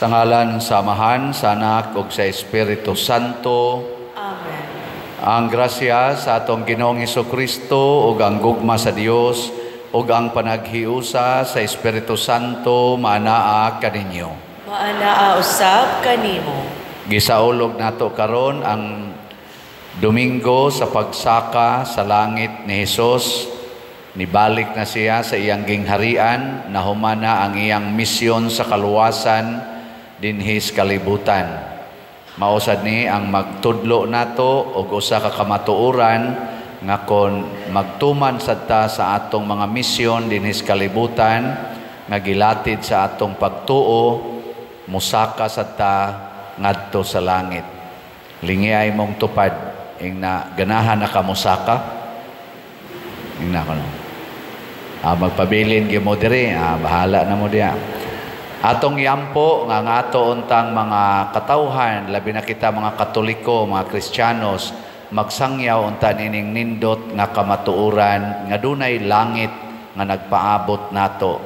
Sa ngalan sa Amahan, sa Anak ug sa Espiritu Santo. Amen. Ang grasya sa atong Ginoong Hesukristo ug ang gugma sa Dios ug ang panaghiusa sa Espiritu Santo maanaa kaninyo. Maanaa usab kanimo. Gisaulog nato karon ang Domingo sa pagsaka sa langit ni Hesus. Nibalik na siya sa iyang gingharian, nahumana ang iyang misyon sa kaluwasan dinhi sa kalibutan. Mausad ni ang magtudlo nato og usa ka kamatuoran nga kon magtuman sad ta sa atong mga misyon dinhi sa kalibutan nga gilatid sa atong pagtuo, mosaka sad ta ngadto sa langit. Lingi ay mong tupad ing na ganahan na ka mosaka. Ing na kono. Magpabilin gyud mo diri, bahala na mo diya. Atong yampo nga ato untang mga katawhan, labi na kita mga Katoliko, mga Kristiyanos, magsangyaw unta nining nindot nga kamatuoran nga dunay langit nga nagpaabot nato.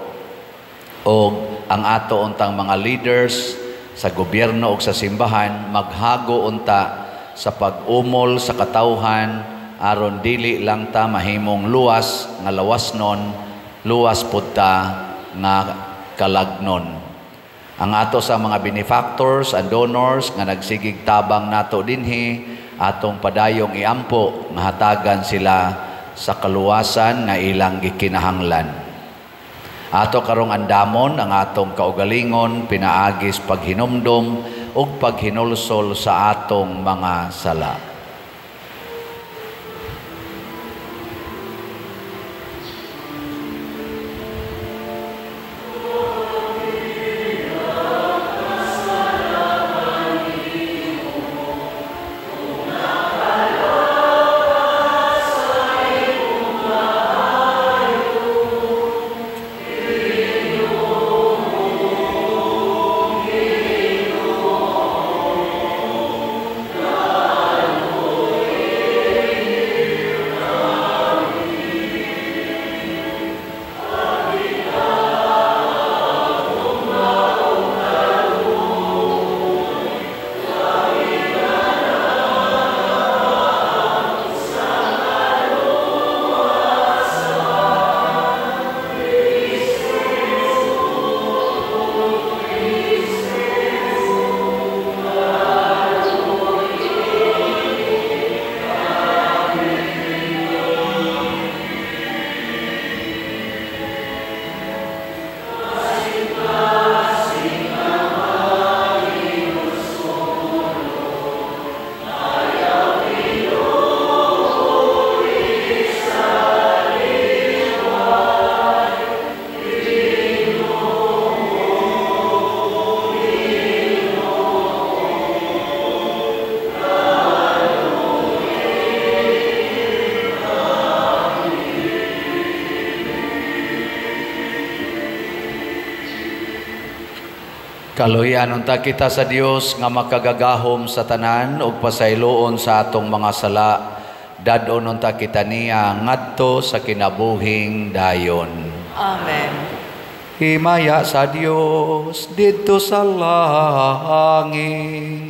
Og ang ato untang mga leaders sa gobyerno og sa simbahan maghago unta sa pag-umol sa katawhan aron dili lang ta mahimong luwas nga lawasnon, luwas pud ta nga kalagnon. Ang ato sa mga benefactors and donors nga nagsigig tabang nato dinhi, atong padayong iampo nga hatagan sila sa kaluwasan nga ilang gikinahanglan. Ato karong andamon ang atong kaugalingon pinaagis paghinumdom ug paghinulsol sa atong mga sala. Kaluyan unta kita sa Dios nga makagagahom sa tanan ug pasayloon sa atong mga sala. Dad-on unta kita niya ngadto sa kinabuhing dayon. Amen. Himaya sa Dios didto sa langit.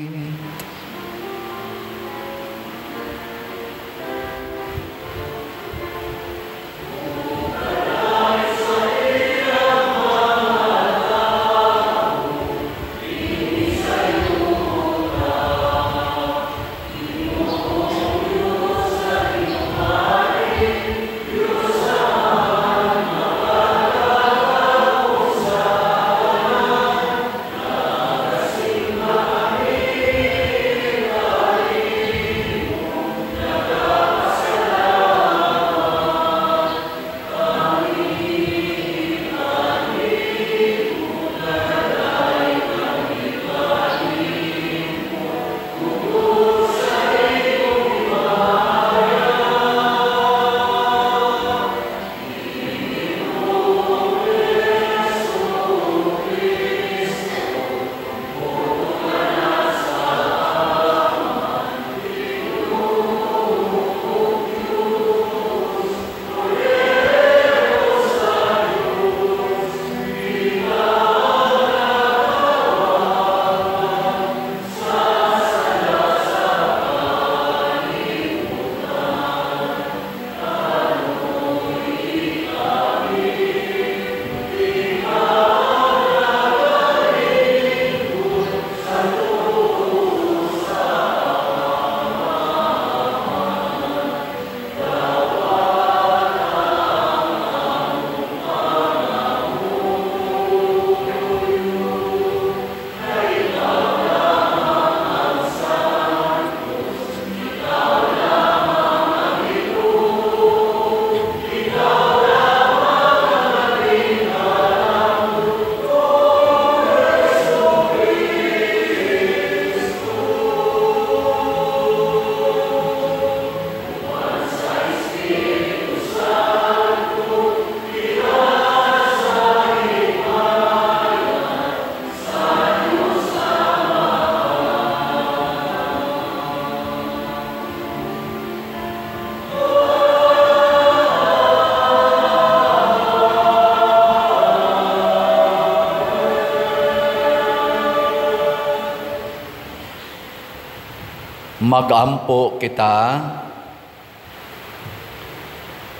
Magampo kita.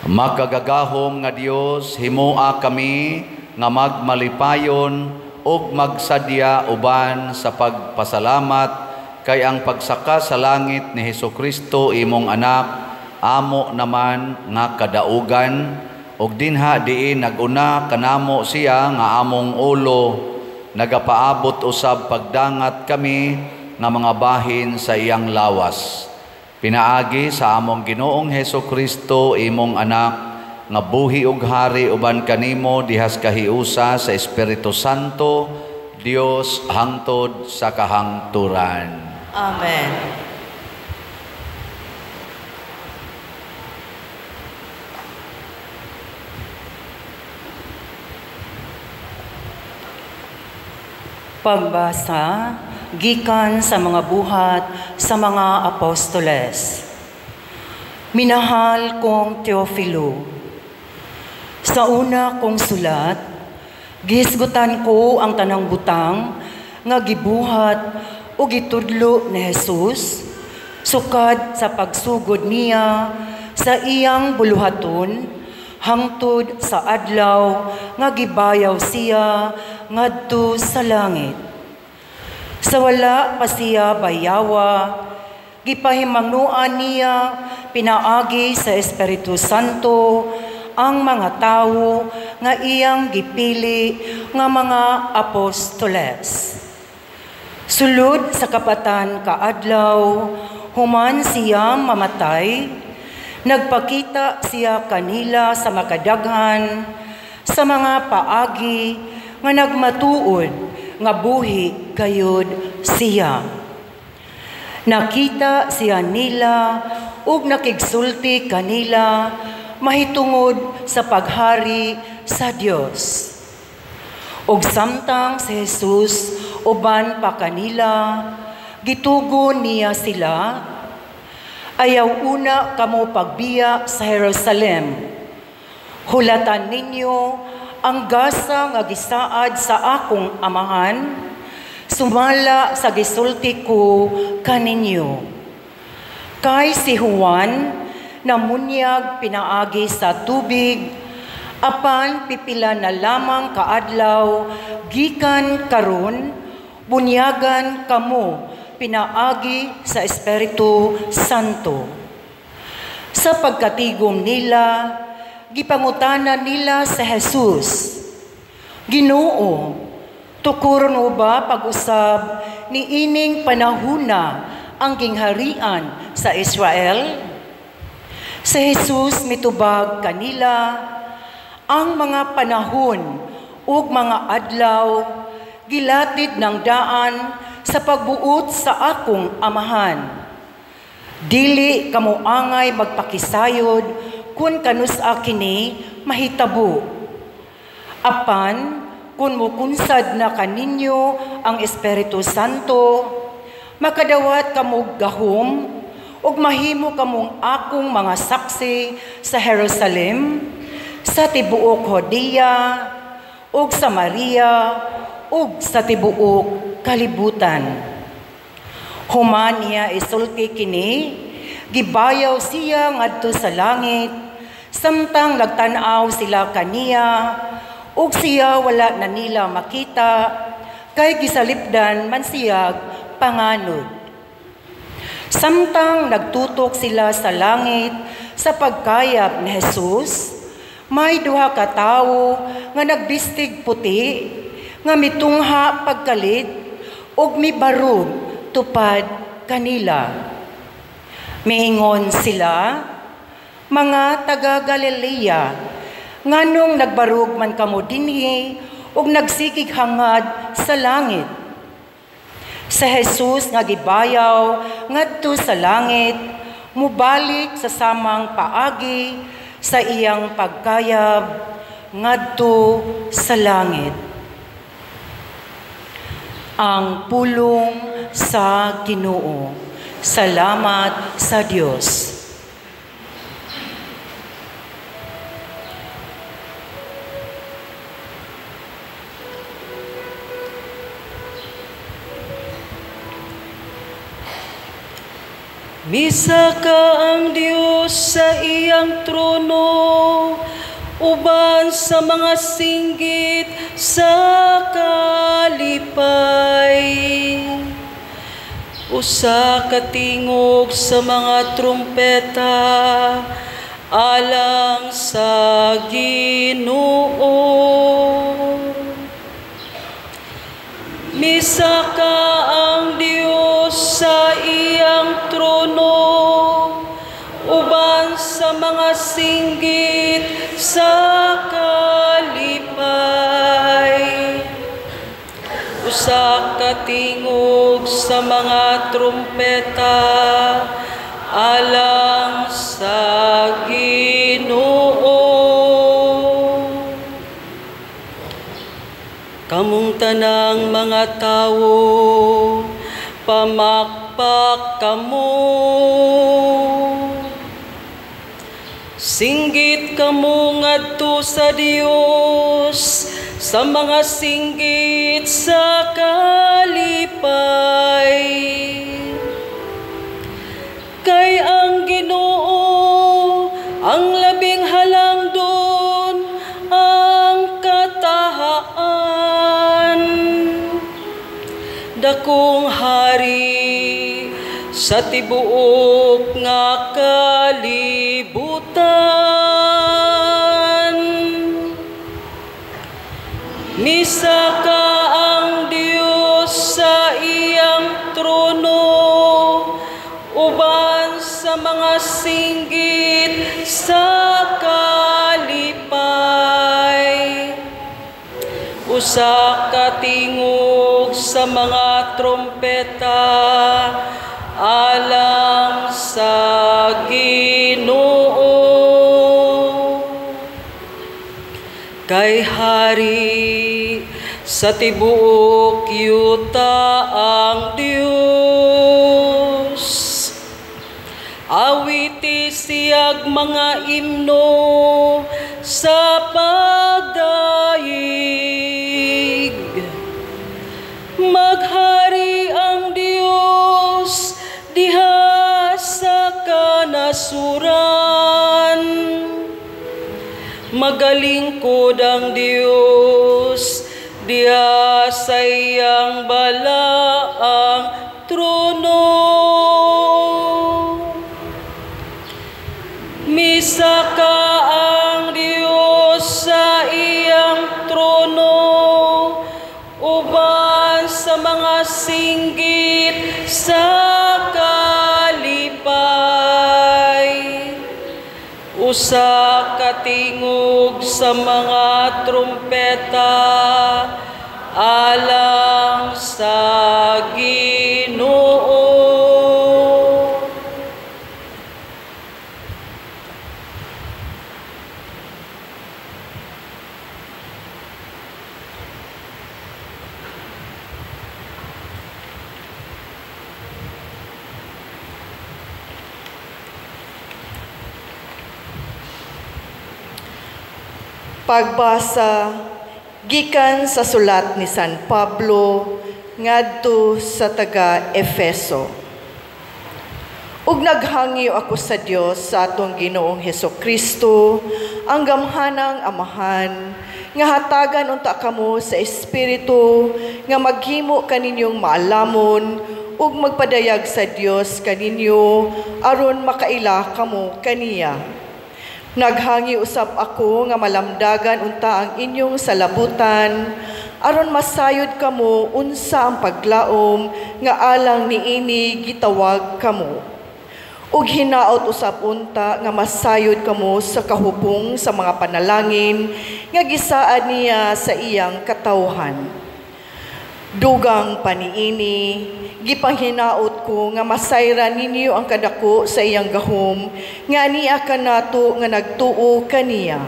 Makagagahom nga Dios, himoa kami nga magmalipayon ug magsadya uban sa pagpasalamat kay ang pagsaka sa langit ni Hesukristo imong anak amo naman nga kadaugan, ug dinha diin naguna kanamo siya nga among ulo, nagapaabot usab pagdangat kami nga mga bahin sa iyang lawas. Pinaagi sa among Ginoong Hesukristo imong anak nga buhi ug hari uban kanimo dihas kahiusa sa Espiritu Santo, Dios hangtod sa kahangturan. Amen. Pagbasa gikan sa mga buhat sa mga apostoles. Minahal kong Teofilo, sa una kong sulat, gihisgutan ko ang tanang butang nga gibuhat o gitudlo ni Jesus sukad sa pagsugod niya sa iyang buluhaton hangtod sa adlaw nga gibayaw siya ngadto sa langit. Sa wala pa siya bayawa, gipahimangnoan niya pinaagi sa Espiritu Santo ang mga tawo nga iyang gipili nga mga apostoles. Sulod sa kapatan kaadlaw, human siya mamatay, nagpakita siya kanila sa makadaghan, sa mga paagi nga nagmatuod nga buhi gayud siya. Nakita siya nila ug nakigsulti kanila mahitungod sa paghari sa Dios. Ug samtang si Jesus uban pa kanila, gitugon niya sila, ayaw una kamo pagbiya sa Jerusalem. Hulatan ninyo ang gasa nga gisaad sa akong amahan, sumala sa gisulti ko kaninyo. Kay si Juan namunyag pinaagi sa tubig, apan pipila na lamang kaadlaw gikan karon, bunyagan kamo pinaagi sa Espiritu Santo. Sa pagkatigom nila, gipangutana nila sa Jesus, Ginoo, tukuron mo ba pag-usab ni ining panahuna ang gingharian sa Israel? Sa Jesus mitubag kanila, ang mga panahon ug mga adlaw gilatid ng daan sa pagbuot sa akong amahan. Dili kamo angay magpakisayod kun kanus-a kini mahitabo. Apan kun mukunsad na kaninyo ang Espiritu Santo, makadawat kamo gahom ug mahimo kamong akong mga saksi sa Jerusalem, sa tibuok Judea ug Samaria ug sa tibuok kalibutan. Human niya isulti kini, gibayaw siya ngadto sa langit, samtang nagtan-aw sila kaniya, ug siya wala na nila makita, kay gisalipdan man siyag panganod. Samtang nagtutok sila sa langit sa pagkayab ni Jesus, may duha ka tawo nga nagbistig puti, nga mitungha pagkalit ug mibarog tupad kanila. Miingon sila, mga taga Galilea, nganong nagbarog man kamo dinhi ug nagsigig hangad sa langit? Sa Jesus nga gibayaw ngadto sa langit, mubalik sa samang paagi sa iyang pagkayab ngadto sa langit. Ang pulong sa Ginoo. Salamat sa Dios. Misaka ang Dios sa iyang trono, uban sa mga singgit sa kalipay. Usa ka tingog sa mga trumpeta, alang sa Ginoo. Misaka ang Dios sa iyang trono, uban sa mga singgit sa kalipay. Usa ka tingog sa mga trumpeta, alang sa Ginoo. Kamong tanang mga tawo, pamakpak kamo. Singgit kamo ngadto sa Dios sa mga singgit sa kalipay. Kay ang Ginoo ang labing halangdon, ang katahaan. Dakong hari sa tibuok nga kalibutan. Misaka ang Dios sa iyang trono, uban sa mga singgit sa kalipay. Usa ka tingog sa mga trumpeta, alang sa Ginoo. Kay hari sa tibuok yuta ang Dios. Awiti siyag mga imno sa pagdaig. Maghari ang Dios diha sa kanasuran. Magalingkod ang Dios diha sa iyang balaang trono. Misaka ang Dios sa iyang trono, uban sa mga singgit sa kalipay. Usa ka tingog sa mga trumpeta, alang sa Ginoo. Pagbasa gikan sa sulat ni San Pablo ngadto sa taga Efeso. Ug naghangyo ako sa Dios sa atong Ginoong Hesukristo, ang gamhanang Amahan, nga hatagan unta kamo sa Espiritu nga maghimo kaninyong maalamon ug magpadayag sa Dios kaninyo aron makaila kamo kaniya. Naghangi usab ako nga malamdagan unta ang inyong salabutan aron masayod kamo unsa ang paglaom nga alang niini gitawag kamo. Ug hinaot usab unta nga masayod kamo sa kahupong sa mga panalangin nga gisaad niya sa iyang katawhan. Dugang paniini, gipanghinaot ko nga masayran ninyo ang kadako sa iyang gahom, nga ania kanato nga nagtuo kaniya.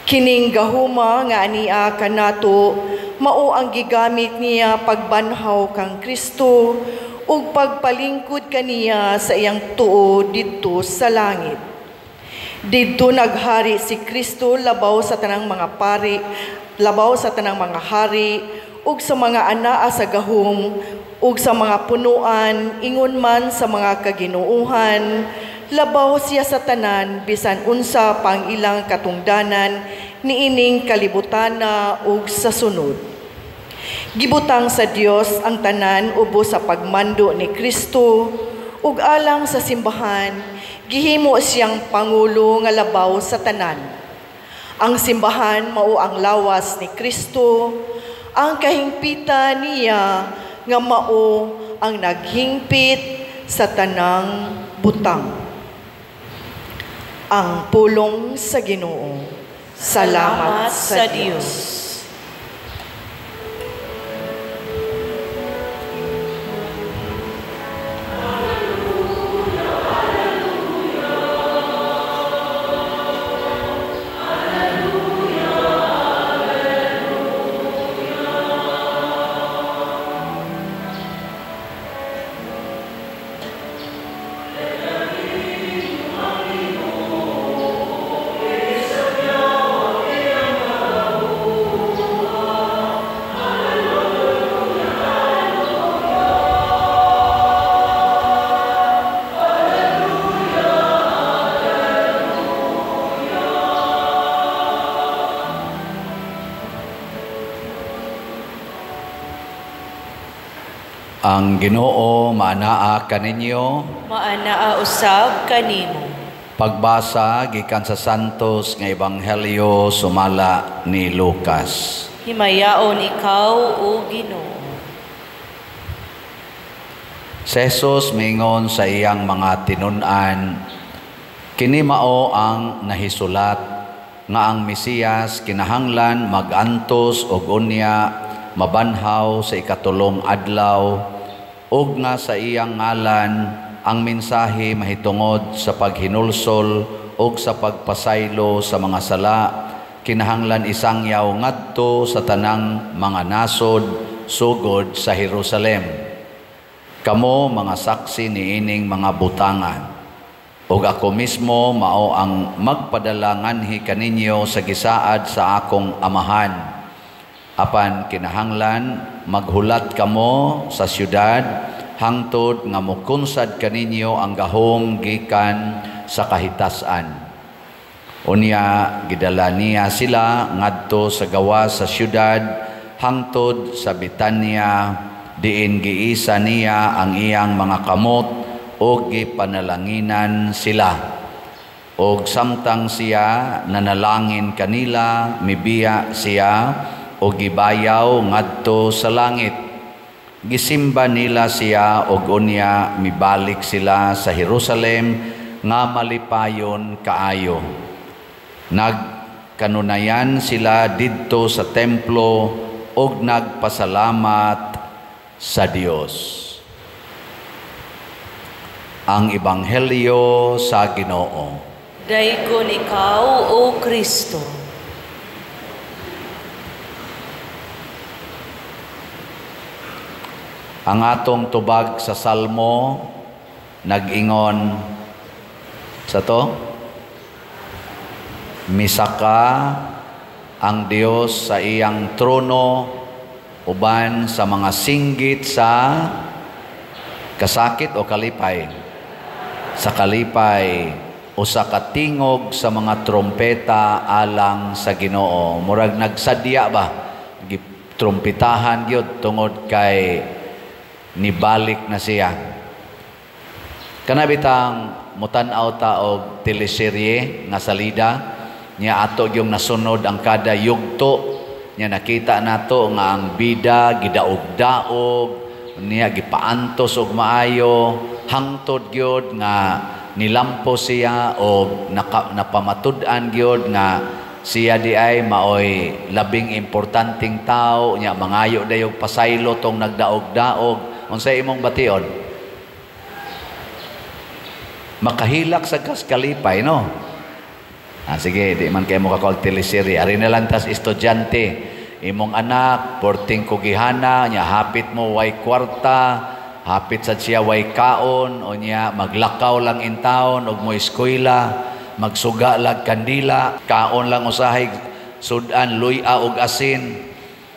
Kining gahuma nga ania kanato, mao ang gigamit niya pagbanhaw kang Kristo ug pagpalingkod kaniya sa iyang tuo didto sa langit. Didto naghari si Kristo labaw sa tanang mga pari, labaw sa tanang mga hari, ug sa mga anaa sa gahom ug sa mga punuan, ingon man sa mga kaginuohan, labaw siya sa tanan bisan unsa pang ilang katungdanan niining kalibutana ug sa sunod. Gibutang sa Dios ang tanan ubos sa pagmando ni Kristo ug alang sa simbahan gihimo siyang pangulo nga labaw sa tanan. Ang simbahan mao ang lawas ni Kristo, ang kahingpitan niya nga mao ang naghingpit sa tanang butang. Ang pulong sa Ginoo. Salamat sa Dios. Ang Ginoo maanaa kaninyo, maanaa usab kanimo. Pagbasa gikan sa Santos nga Ebanghelyo sumala ni Lucas. Himayaon ikaw, o Ginoo. Si Jesus mingon sa iyang mga tinun-an, kini mao ang nahisulat nga ang Mesiyas kinahanglan magantos og unya mabanhaw sa ikatulong adlaw ug nga sa iyang ngalan ang mensahe mahitungod sa paghinulsol ug sa pagpasaylo sa mga sala kinahanglan isangyaw ngadto sa tanang mga nasod sugod sa Jerusalem. Kamo mga saksi niining mga butangan, ug ako mismo mao ang magpadala nganhi kaninyo sa gisaad sa akong amahan. Apan kinahanglan maghulat kamo sa syudad hangtod nga mokunsad kaninyo ang gahom gikan sa kahitasan. Unya gidala niya sila ngadto sa gawas sa syudad hangtod sa Betania, diin giisa niya ang iyang mga kamot ug gipanalanginan sila. Og samtang siya nanalangin kanila, mibiya siya o gibayaw ngadto sa langit. Gisimba nila siya og unya mibalik sila sa Jerusalem nga malipayon kaayo. Nagkanunayan sila didto sa templo og nagpasalamat sa Dios. Ang Ebanghelyo sa Ginoo. Daygon ikaw, o Kristo. Ang atong tubag sa Salmo nag-ingon sa to, misaka ang Dios sa iyang trono uban sa mga singgit sa kasakit o kalipay. Sa kalipay o sa katingog sa mga trompeta alang sa Ginoo. Murag nagsadya ba? Trumpitahan gyud tungod kay nibalik na siya. Kanabitang mutan-aw ta og teleserye nga salida niya ato yung nasunod ang kada yugto niya, nakita nato nga ang bida gidaog-daog niya, gipaantos og maayo hangtod gyud nga nilampo siya og napamatud-an gyud nga siya di ay maoy labing importanteng tao niya, mangayo dayog pasaylo tong nagdaog-daog. Unsay imong bation? Makahilak sa kas kalipay, no? Ah, sige, di man kayo mukakawag teleserye. Ari na lang tas estudyante. Imong anak, porting kugihana, niya hapit mo way kwarta, hapit sa siya way kaon, o niya maglakaw lang in town, og mo eskwela, magsuga lag kandila, kaon lang usahay, sudan, luya og asin.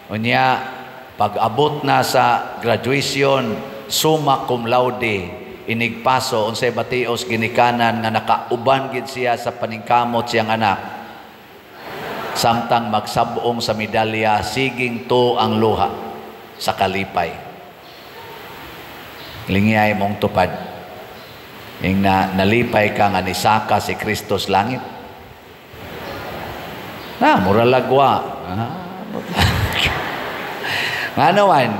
O niya, Pag-abot na sa graduation, summa cum laude, inigpaso, unsay batios ginikanan nga nakauban gid siya sa paningkamot siyang anak. Samtang magsabong sa medalya, siging to ang luha sa kalipay. Lingiyay mong tupad. Ing na, nalipay ka nga nisaka si Kristo sa langit. Na, mura lagwa. Ah, nga naman,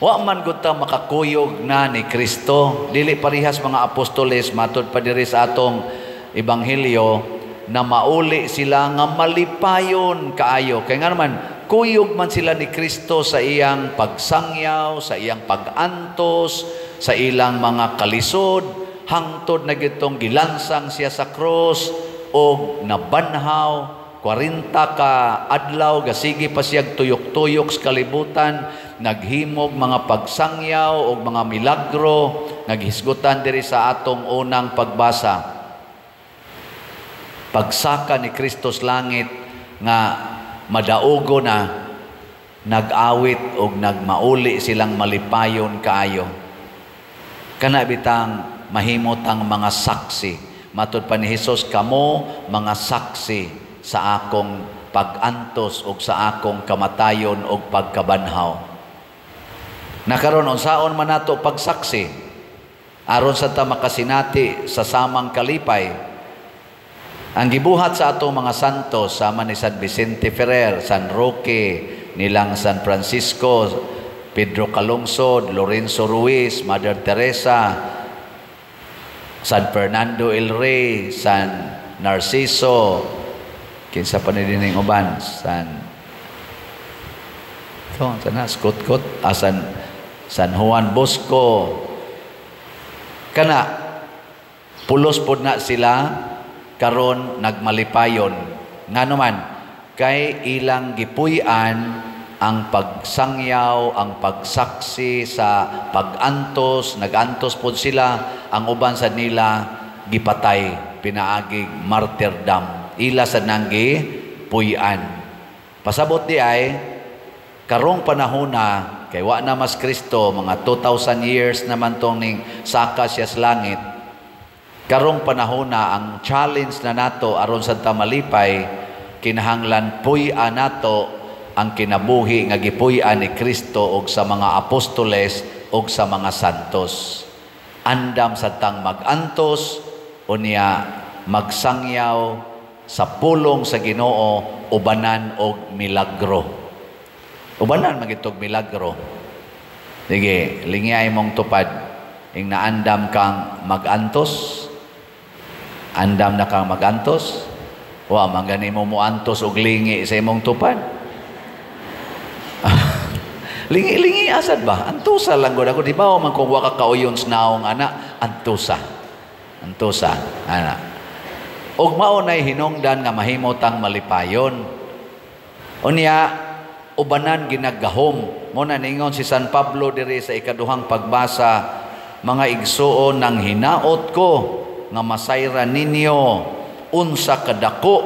wa man gud ta makakuyog na ni Kristo. Dili parihas mga apostoles, matud pa diri sa atong ebanghelyo, na mauli sila nga malipayon kaayo. Kay nga naman, kuyog man sila ni Kristo sa iyang pagsangyaw, sa iyang pagantos, sa ilang mga kalisod, hangtod na gitong gilansang siya sa krus og nabanhaw, 40 ka adlaw gasigi pa siyag tuyok-tuyok sa kalibutan, naghimog mga pagsangyaw og mga milagro, naghisgutan diri sa atong unang pagbasa. Pagsaka ni Kristo sa langit nga madaugo na, nag-awit og nagmauli silang malipayon kaayo. Kana bitang mahimot ang mga saksi. Matud pa ni Hesus, kamo mga saksi sa akong pag-antos og sa akong kamatayon og pagkabanhaw. Nakaron unsaon man nato pagsaksi aron sa ta makasinati sa samang kalipay. Ang gibuhat sa atong mga santos sama ni San Vicente Ferrer, San Roque, nilang San Francisco, Pedro Calungsod, Lorenzo Ruiz, Mother Teresa, San Fernando el Rey, San Narciso, kinsa pa ni dining uban, San to, sana Scott, San Juan Bosco. Kana pulos pod na sila karon nagmalipayon. Ngano man, kay ilang gipuy-an ang pagsangyaw, ang pagsaksi sa pagantos, nagantos pod sila, ang uban sa nila gipatay, pinaagig martyrdom. Ila sa nanggi puy-an. Pasabot di ay karong panahona kay wa na mas Kristo, mga 2,000 years naman tong ning saka siya sa langit. Karong panahona ang challenge na nato aron sa ta malipay, kinahanglan puy-an nato ang kinabuhi nga gipuy-an ni Kristo og sa mga apostoles og sa mga santos. Andam sa tang magantos unya magsangyaw sa pulong sa Ginoo, ubanan og milagro. Ubanan magitog milagro. Sige, lingiyay mong tupad ing naandam kang magantos. Andam na kang magantos. Wa man gani mo moantos og lingi sa imong tupad. Lingi-lingi asad ba? Antusa lang gud ako, di ba man kung wa ka kauyon sa naong ana, antusa. Antusa ana. Og mao nay hinungdan nga mahimo tang malipayon. Unya ubanan ginagahom. Mo na ningon si San Pablo diri sa ikaduhang pagbasa, mga igsuon nang hinaot ko nga masayra ninyo unsa kadako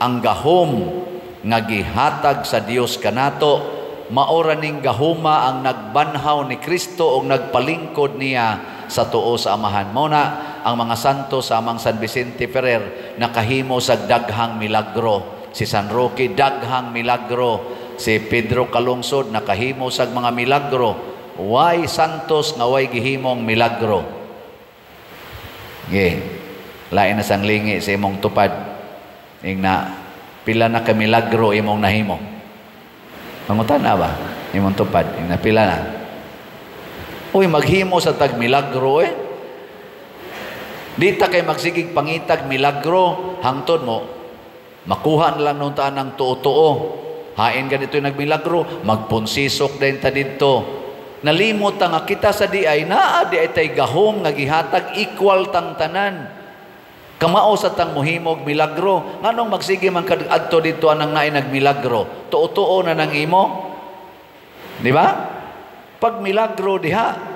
ang gahom nga gihatag sa Dios kanato, maora ning gahuma ang nagbanhaw ni Kristo og nagpalingkod niya sa tuo sa Amahan. Mao na ang mga santo sa amang San Vicente Ferrer nakahimo sa daghang milagro. Si San Roque daghang milagro. Si Pedro Calungsod nakahimo sa mga milagro. Way santos nga way gihimong milagro. Ge, lain na sang lingi sa imong tupad. Ing na pila na ka milagro imong nahimo. Mangutan na ba? Imong tupad. Ing na pila na. Uy, maghimo sa tag milagro eh. Di ta kay magsigig pangitag milagro, hangtod mo makuha na lang nung taan ng tuo-tuo. Hain ganito yung nagmilagro, magpunsisok din ta didto. Nalimot ta nga kita sa di ay naa di ay tay gahom nga gihatag equal tang tanan. Kamao sa tang muhimog milagro. Nganong magsige man kad adto didto anang naay nagmilagro? Tuo-tuo na nang imo. Di ba? Pag milagro diha.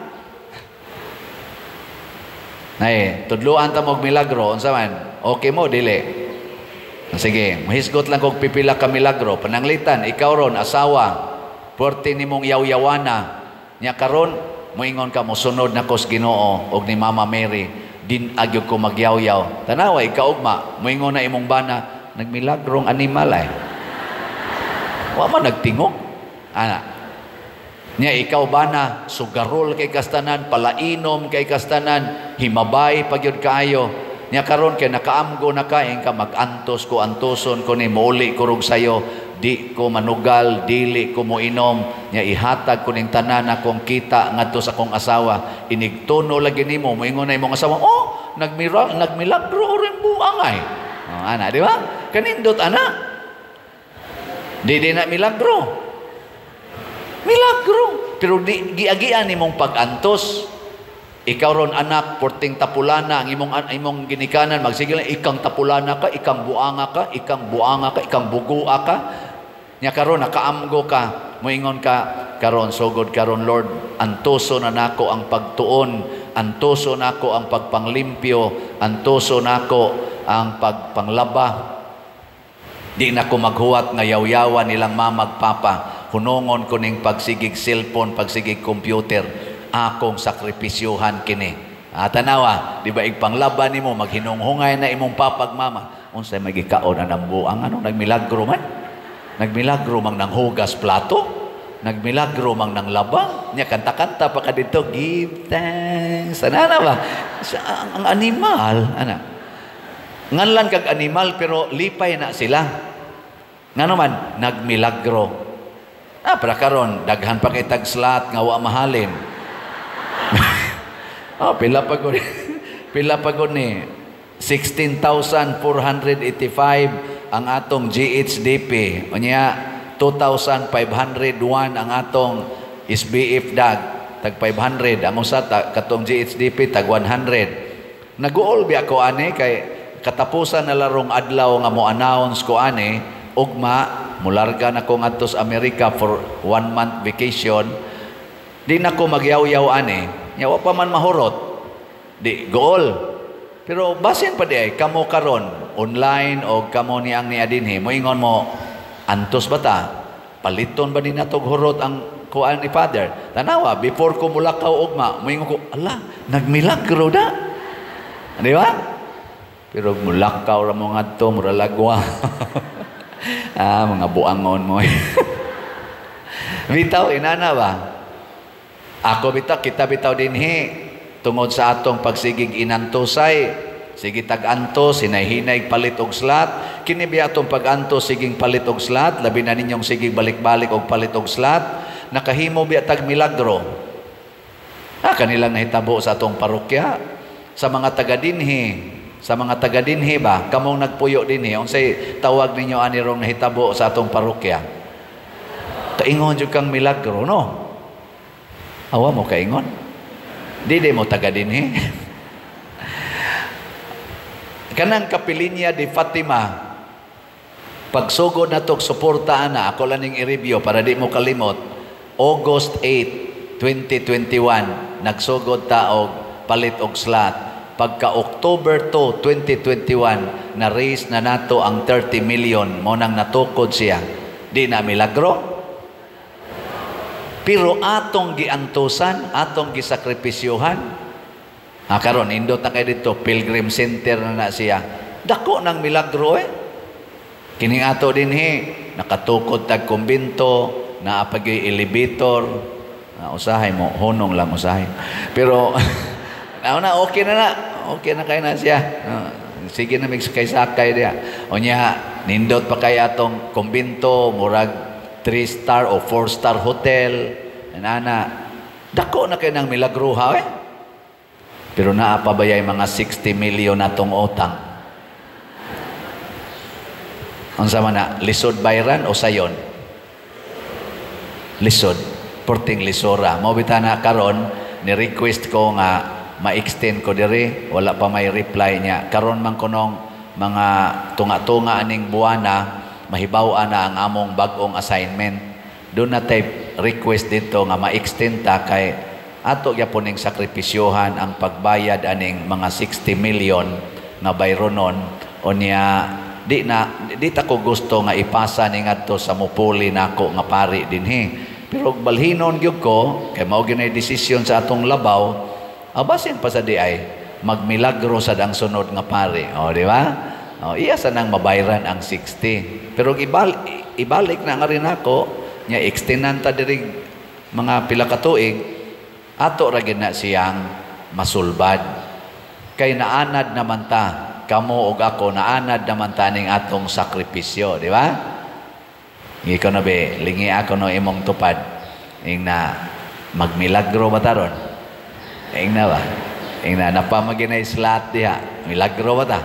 Nay, tudloan ta mo og milagro, unsa man? Okay mo dili? Sige, mahisgot lang kog pipila ka milagro. Pananglitan, ikaw ron asawa. Puwerte nimong yawyawana. Nya karon moingon ka, "Mosunod na ko sa Ginoo og ni Mama Mary, din agyog ko magyawyaw." Tanawa ikaugma, moingon na imong bana, "Nagmilagrong animal ay. Wa man nagtingog." Ana. Nya ikaw bana, sugarol kay kastanan, palainom kay kastanan, himabay pagyud kaayo. Nya karon kay nakaamgo na ka, ka mag-antos ko, antoson ko ni mouli ko rog sayo, di ko manugal, dili ko moinom, nya ihatag ko ning tanan akong kita ngadto sa akong asawa. Inigtuno lagi nimo, moingon na imong asawa, "Oh, nagmilagro rin buang ay." Oh, ana, di ba? Kanindot ana. Di di na milagro. Milagro. Pero di giagian nimong pag-antos. Ikaw ron anak, porting tapulana ang imong ginikanan, magsige lang, ikang tapulana ka, ikang buanga ka, ikang buanga ka, ikang bugua ka. Nya karon nakaamgo ka, moingon ka karon, sugod karon, Lord, antoso na nako ang pagtuon, antoso nako ang pagpanglimpyo, antoso nako ang pagpanglaba. Di na ko maghuwat nga yawyawan nilang mamag papa. Hunongon ko ning pagsigig cellphone, pagsigig computer, akong sakripisyuhan kini. Ah, tanawa, di ba igpanglaban nimo, maghinunghungay na imong papag mama. Unsay may gikaon anang buang, ano nagmilagro man? Nagmilagro mang nanghugas plato? Nagmilagro mang nanglaba? Nya kanta-kanta pa ka dito, "Give thanks." Ana na ba? Sa, ang animal, ana. Nganlan kag animal pero lipay na sila. Ngano man nagmilagro. Ah, para karon daghan pa kay tag slot nga wa mahalin. Oh, pila pa ko pila pa ko ni 16,485 ang atong GHDP. Unya 2,501 ang atong SBF dag, tag 500 ang usa ta, katong GHDP tag 100. Naguol biya ko ani kay katapusan na larong adlaw nga mo announce ko ani, ugma mularga na ko ngadto sa Amerika for one month vacation. Di na ko magyaw-yaw ani. Nya wa pa man mahurot. Di gool. Pero basin pa di ay kamo karon online o kamo ni ang niadinhi, moingon mo, "Antos ba ta? Paliton ba ni natog hurot ang kuan ni Father?" Tanawa, before ko mulakaw ugma, moingon ko, "Ala, nagmilagro da." Di ba? Pero mulakaw ra mo ngadto, mura lagwa. Ah, mga buangon mo. Bitaw, inana ba? Ako bitaw, kita bitaw dinhi, tungod sa atong pagsigig inantosay, sige tag-antos, hinay-hinay palit og slot, kini biya atong pag-antos siging palit og slot, labi na ninyong sigig balik-balik og palit og slot, nakahimo biya tag milagro. Ah, kanilang nahitabo sa atong parokya, sa mga taga dinhi, sa mga taga dinhi ba, kamong nagpuyo dinhi, unsay tawag ninyo ani rong nahitabo sa atong parokya? Kaingon jud kang milagro, no? Awa mo kaingon? Di di mo taga dinhi. Kanang Kapilinya di Fatima, pagsugod na to suporta ana, ako lang ning i-review para di mo kalimot. August 8, 2021, nagsugod ta og palit og slot. Pagka October 2, 2021, na-raise na nato ang 30 million, mo nang natukod siya. Di na milagro? Pero atong giantusan, atong gisakripisyuhan. Ah, karon indot na kay dito, Pilgrim Center na na siya. Dako ng milagro eh. Kining ato dinhi, nakatukod tag kumbinto, naa pa gyud elevator. Ah, usahay mo, hunong lang usahay. Pero na na okay na na. Okay na kay na siya. Ah, sige na mig sakay-sakay diya. Unya nindot pa kay atong kumbinto, murag 3 star o 4 star hotel. Ana, dako na kay nang milagruha eh. Pero naa pa ba yay mga 60 million natong utang? Unsa man na, lisod bayran o sayon? Lisod. Porting lisora. Mao bitaw na karon ni request ko nga ma-extend ko diri, wala pa may reply niya. Karon man kunong mga tunga-tunga aning buwana, mahibaw na ang among bag-ong assignment. Doon na tay request dito nga ma-extend ta kay ato gyapon ning sakripisyohan ang pagbayad aning mga 60 million nga bayronon. Unya di na di ta ko gusto nga ipasa ni ngadto sa mupuli nako nga pari dinhi. Pero balhinon gyud ko kay mao gyud nay desisyon sa atong labaw, abasin pa sa di ay magmilagro sad ang sunod nga pare. O, di ba? O, iya sa nang mabayran ang 60. Pero ibalik na nga rin ako, nya extendan ta diri mga pila ka tuig, ato ra gyud na siyang masulbad. Kay naanad naman ta, kamo og ako, naanad naman ta ning atong sakripisyo, di ba? Ikaw na be, lingi ako no imong tupad. Ing na, magmilagro ba taron? Ing na ba? Ing na, napamaginay slot diha. Milagro ba ta?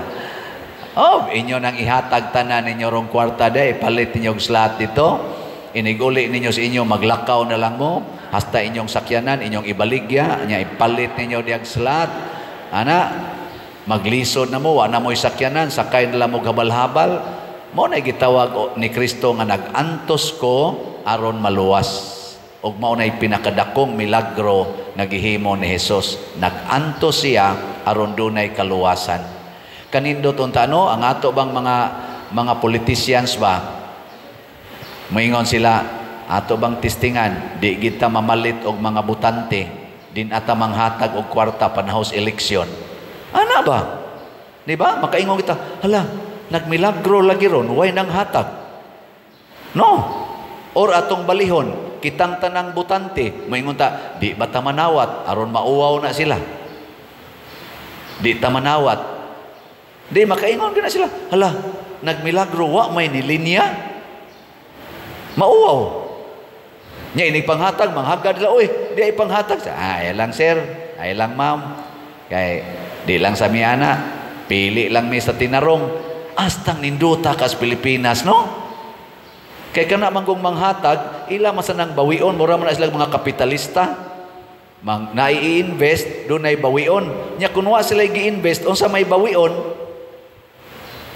Oh, inyo nang ihatag tanan ninyo rong kwarta day, palit ninyo og slot dito. Iniguli ninyo sa inyo, maglakaw na lang mo. Hasta inyong sakyanan, inyong ibaligya, nya ipalit ninyo diyag slot. Ana, maglisod na mo, wa na mo'y sakyanan, sakay na lang mo habal-habal. Mo na gitawag ni Kristo nga nag-antos ko aron maluwas. Ug mao nay pinakadakong milagro nga gihimo ni Hesus. Nag-antos siya aron dunay kaluwasan. Kanindot unta no, ang ato bang mga politicians ba? Moingon sila, ato bang testingan, di kita mamalit og mga butante, din ata manghatag og kwarta panahos eleksyon. Ana ba? Di ba? Makaingon kita, hala, nagmilagro lagi ron, way nang hatag. No. Or atong balihon, kitang tanang butante, moingon ta, di ba ta manawat aron mauwaw na sila. Di ta manawat. Di makaingon gyud na sila. Hala, nagmilagro wa may nilinya. Mauwaw. Nya inig panghatag, manghagad sila, uy, di ay panghatag. Ay lang sir, ay lang ma'am. Kay di lang sa miana, pili lang mi sa tinarong. Astang ninduta kas Pilipinas, no? Kay kana man kung manghatag, ila masanang bawion, mura man na sila mga kapitalista. Mang nai-invest, dunay bawion. Nya kun wa sila gi-invest, unsa may bawion?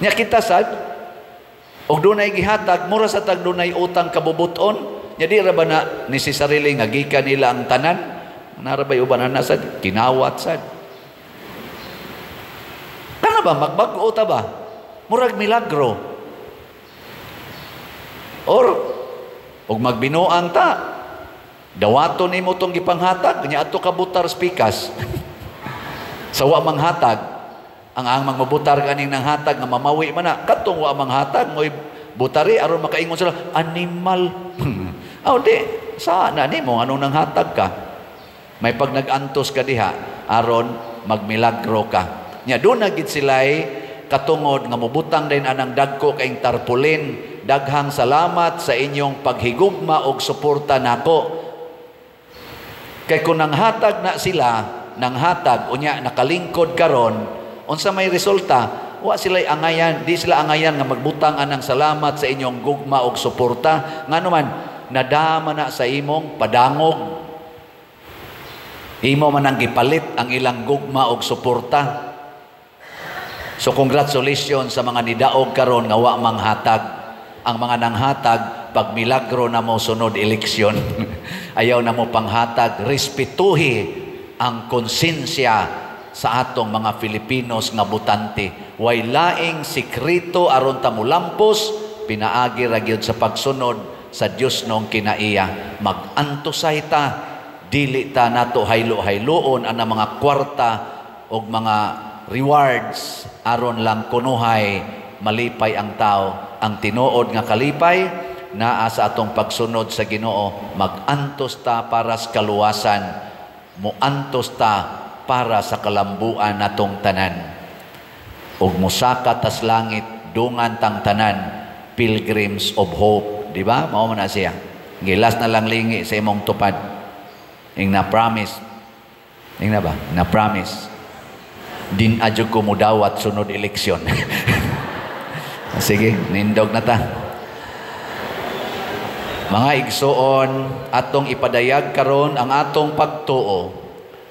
Nya kita sad og dunay gihatag, mura sa tag dunay utang kabubuton. Nya di ra ba na ni si sarili nga gikan nila ang tanan? Nara bay uban ana sad, kinawat sad. Kana ba magbag-o ta ba? Murag milagro. Or og magbinuang ta, dawaton nimo tong gipanghatag, nya adto ka butar spikas. Sa wa manghatag, ang mangmabutar kaning nanghatag nga mamawi man na, katong wa manghatag mo'y butari aron makaingon sila animal. Aw di sa na nimo anong nanghatag ka? May pag nag-antos ka diha aron magmilagro ka. Nya doon na gid sila'y katungod nga mobutang din anang dagko kaing tarpaulin. Daghang salamat sa inyong paghigugma og suporta nako. Kay kung nanghatag na sila, nanghatag unya nakalingkod karon, unsa may resulta? Wa sila'y angayan, di sila angayan nga magbutang anang salamat sa inyong gugma og suporta. Ngano man, nadama na sa imong padangog. Imo man ang gipalit ang ilang gugma og suporta. So congratulations sa mga nidaog karon nga wa manghatag. Ang mga nanghatag, pag milagro na mo sunod eleksyon, ayaw na mo panghatag, respetuhi ang konsensya sa atong mga Filipinos nga butante. Way laing sikreto aron ta mulampos, pinaagi ra gyud sa pagsunod sa Dios nong kinaiya. Mag-antosay ta, dili ta nato haylo-hayloon ang mga kwarta og mga rewards aron lang kunuhay malipay ang tao. Ang tinuod nga kalipay naa sa atong pagsunod sa Ginoo. Mag-antos ta para sa kaluwasan, muantos ta para sa kalambuan natong tanan. Ug mosaka tas langit dungan tang tanan, pilgrims of hope, di ba? Mao man na siya. Gilas na lang lingi sa imong tupad. Ing na promise. Ing na ba? Na promise. Din adyo ko mudawat sunod eleksyon. Sige, nindog na ta. Mga igsoon, atong ipadayag karon ang atong pagtuo.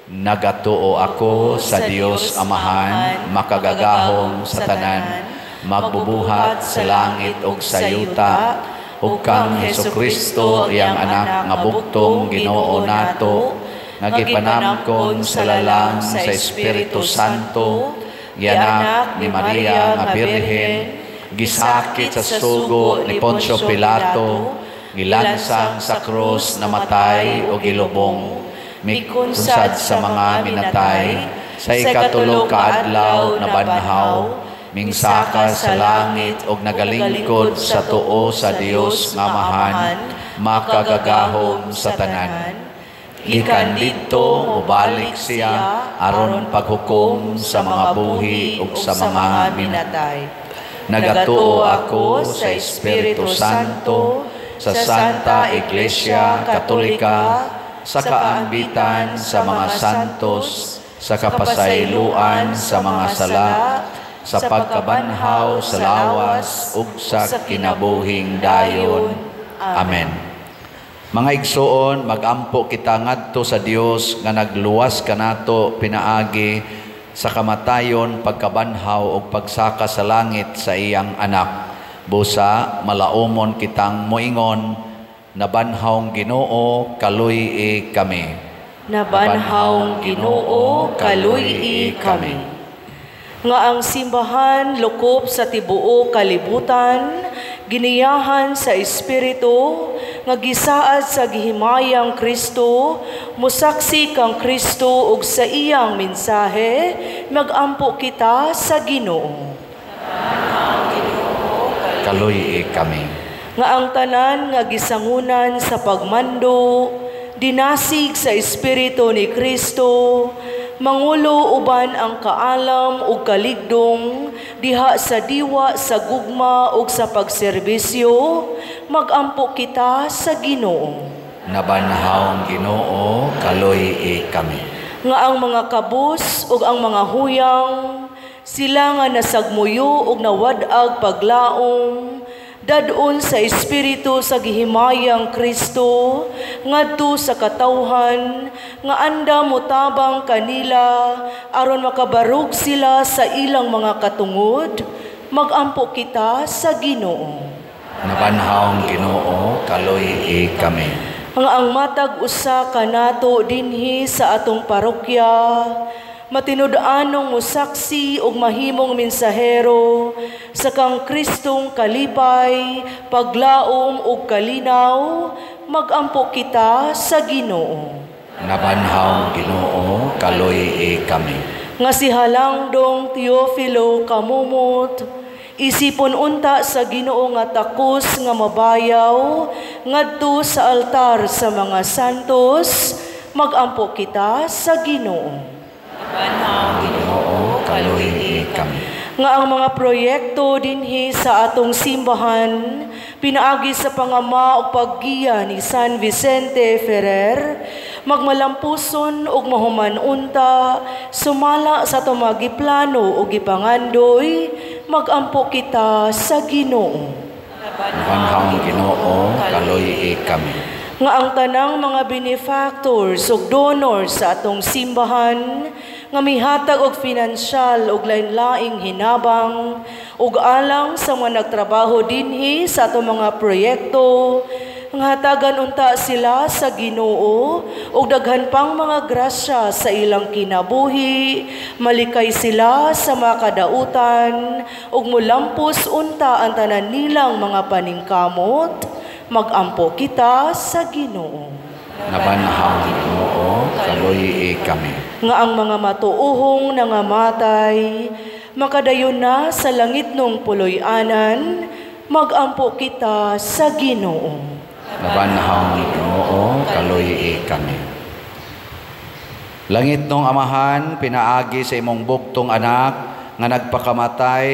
Nagatuo ako sa Dios Amahan, makagagahom sa tanan, magbubuhat sa langit ug sa yuta, ug kang Hesukristo iyang anak nga bugtong Ginoo nato, nga gipanamkon sa lalang sa Espiritu Santo, gianak ni Maria nga Birhen, gisakit sa sugo ni Poncio Pilato, Gilansang sa krus, namatay o gilubong, mikunsad sa mga minatay, sa ikatulo ka adlaw nabanhaw, mingsaka sa langit og nagalingkod sa tuo sa Dios nga Amahan, makagagahom sa tanan. Gikan didto mobalik siya aron paghukom sa mga buhi ug sa mga minatay. Nagatuo ako sa Espiritu Santo, sa Santa Iglesia Katolika, sa kaambitan sa mga santos, sa kapasayloan sa mga sala, sa pagkabanhaw sa lawas ug sa kinabuhing dayon. Amen. Mga igsoon, magampo kita ngadto sa Dios nga nagluwas kanato pinaagi sa kamatayon, pagkabanhaw ug pagsaka sa langit sa iyang anak. Busa malaumon kitang moingon, nabanhawng Ginoo, kaluy-i kami. Nabanhawng Ginoo, kaluy-i kami. Nga ang simbahan lukop sa tibuok kalibutan, giniyahan sa Espiritu, nga gisaad sa gihimayang Kristo, musaksi kang Kristo ug sa iyang mensahe, magampo kita sa Ginoo. Kaluy-i kami. Nga ang tanan nga gisangunan sa pagmando, dinasig sa Espiritu ni Kristo, mangulo uban ang kaalam ug kaligdong diha sa diwa sa gugma ug sa pagserbisyo, magampo kita sa Ginoo. Nabanhawng Ginoo, kaluy-i kami. Nga ang mga kabus ug ang mga huyang, sila nga nasagmuyo ug nawad-ag paglaom, dadon sa Espiritu sa gihimayang Kristo, ngadto sa katawhan, nga anda motabang kanila, aron makabarog sila sa ilang mga katungod, magampo kita sa Ginoo. Nabanhawng Ginoo, kaluy-i kami. Nga ang matag usa kanato dinhi sa atong parokya, matinud-anong musaksi ug mahimong mensahero sa kang Kristong kalipay, paglaom ug kalinaw, magampo kita sa Ginoo. Nabanhawng Ginoo, kaluy-i kami. Nga si Halangdong Teofilo kamumot, isipon unta sa Ginoo nga takos nga mabayaw ngadto sa altar sa mga santos, magampo kita sa Ginoo. Ginoo, kaluy-i kami. Nga ang mga proyekto dinhi sa atong simbahan, pinaagi sa pangama ug paggiya ni San Vicente Ferrer, magmalampuson ug mahuman unta, sumala sa atong mga giplano ug gipangandoy, magampo kita sa Ginoo. Nabanhawng Ginoo, kaluy-i kami. Nga ang tanang mga benefactors ug donors sa atong simbahan, nga mihatag og finansyal ug lain-laing hinabang ug alang sa mga nagtrabaho dinhi sa atong mga proyekto, nga hatagan unta sila sa Ginoo ug daghan pang mga grasya sa ilang kinabuhi, malikay sila sa mga kadautan ug mulampos unta ang tanan nilang mga paningkamot, magampo kita sa Ginoo. Nabanhawng Ginoo, kaluy-i kami. Nga ang mga matuohong nangamatay, makadayon na sa langit nung puloy-anan, magampo kita sa Ginoo. Nabanhawng Ginoo, kaluy-i kami. Langit nung Amahan, pinaagi sa imong bugtong anak, nga nagpakamatay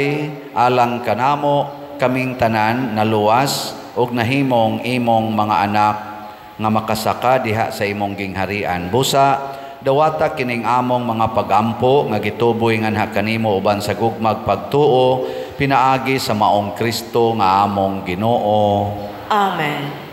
alang kanamo, kaming tanan naluwas ug nahimong imong mga anak nga makasaka diha sa imong gingharian. Busa dawata kining among mga pagampo nga gituboy nganha kanimo uban sa gugmag pagtuo, pinaagi sa maong Kristo nga among Ginoo. Amen.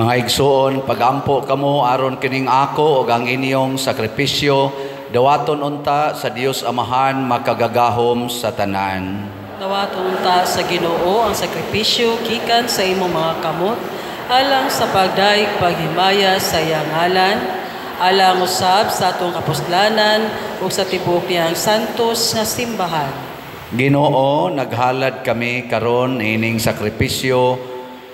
Mga igsuon, pagampo kamo aron kining ako ug ang inyong sakripisyo dawaton unta sa Dios Amahan makagagahom sa tanan. Dawaton unta sa Ginoo ang sakripisyo gikan sa imong mga kamot alang sa pagdaig paghimaya sa iyang ngalan, alang usab sa atong kapuslanan ug sa tibuok niyang santos nga simbahan. Ginoo, naghalad kami karon ining sakripisyo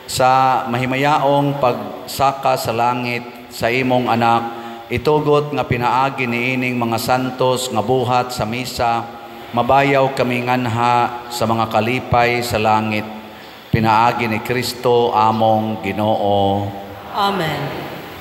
sa mahimayaong pagsaka sa langit sa imong anak, itugot nga pinaagi niining mga santos nga buhat sa misa, mabayaw kami nganha sa mga kalipay sa langit, pinaagi ni Kristo among Ginoo. Amen.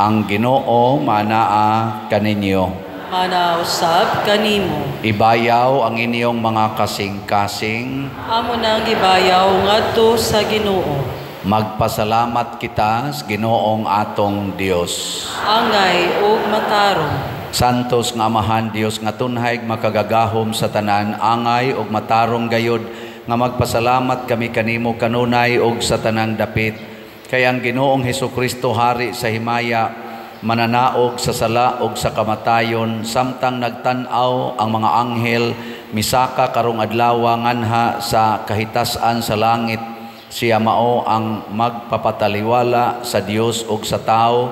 Ang Ginoo manaa kaninyo. Manaa usab kanimo. Ibayaw ang inyong mga kasing-kasing. Amo nang gibayaw ngadto sa Ginoo. Magpasalamat kita sa Ginoong atong Dios. Angay ug matarong. Santos nga Amahan Dios nga tunhay makagagahom sa tanan, angay ug matarong gayud nga magpasalamat kami kanimo kanunay ug sa tanang dapit. Kay ang Ginoong Hesukristo hari sa himaya, mananaog sa sala ug sa kamatayon, samtang nagtan-aw ang mga anghel misaka karong adlaw nganha sa kahitas-an sa langit. Siya mao ang magpapataliwala sa Dios ug sa tao,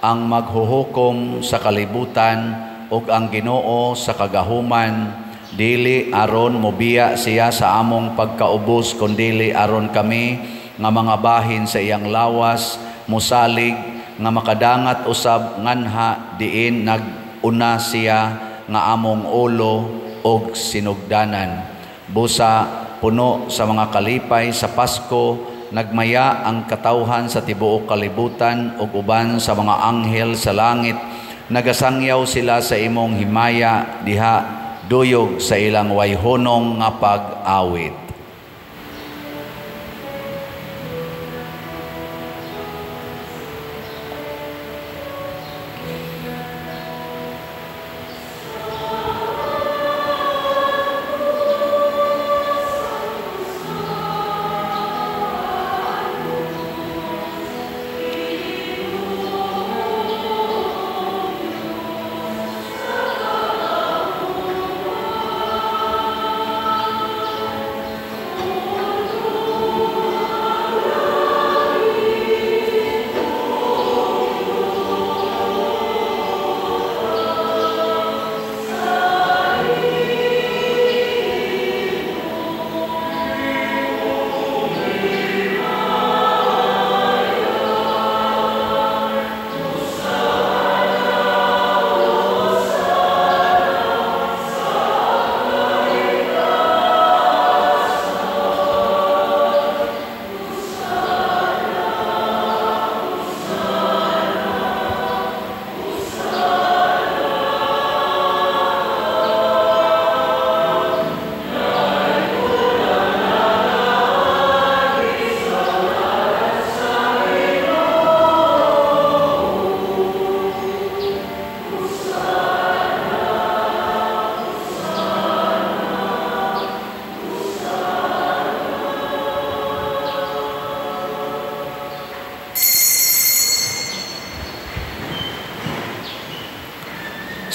ang maghuhukom sa kalibutan ug ang Ginoo sa kagahuman. Dili aron mobiya siya sa among pagkaubos, kundili aron kami nga mga bahin sa iyang lawas mosalig nga makadangat usab nganha diin nag-una siya nga among ulo og sinugdanan. Busa puno sa mga kalipay sa Pasko, nagmaya ang katawhan sa tibuok kalibutan ug uban sa mga anghel sa langit. Nagasangyaw sila sa imong himaya diha duyog sa ilang wayhunong nga pag-awit.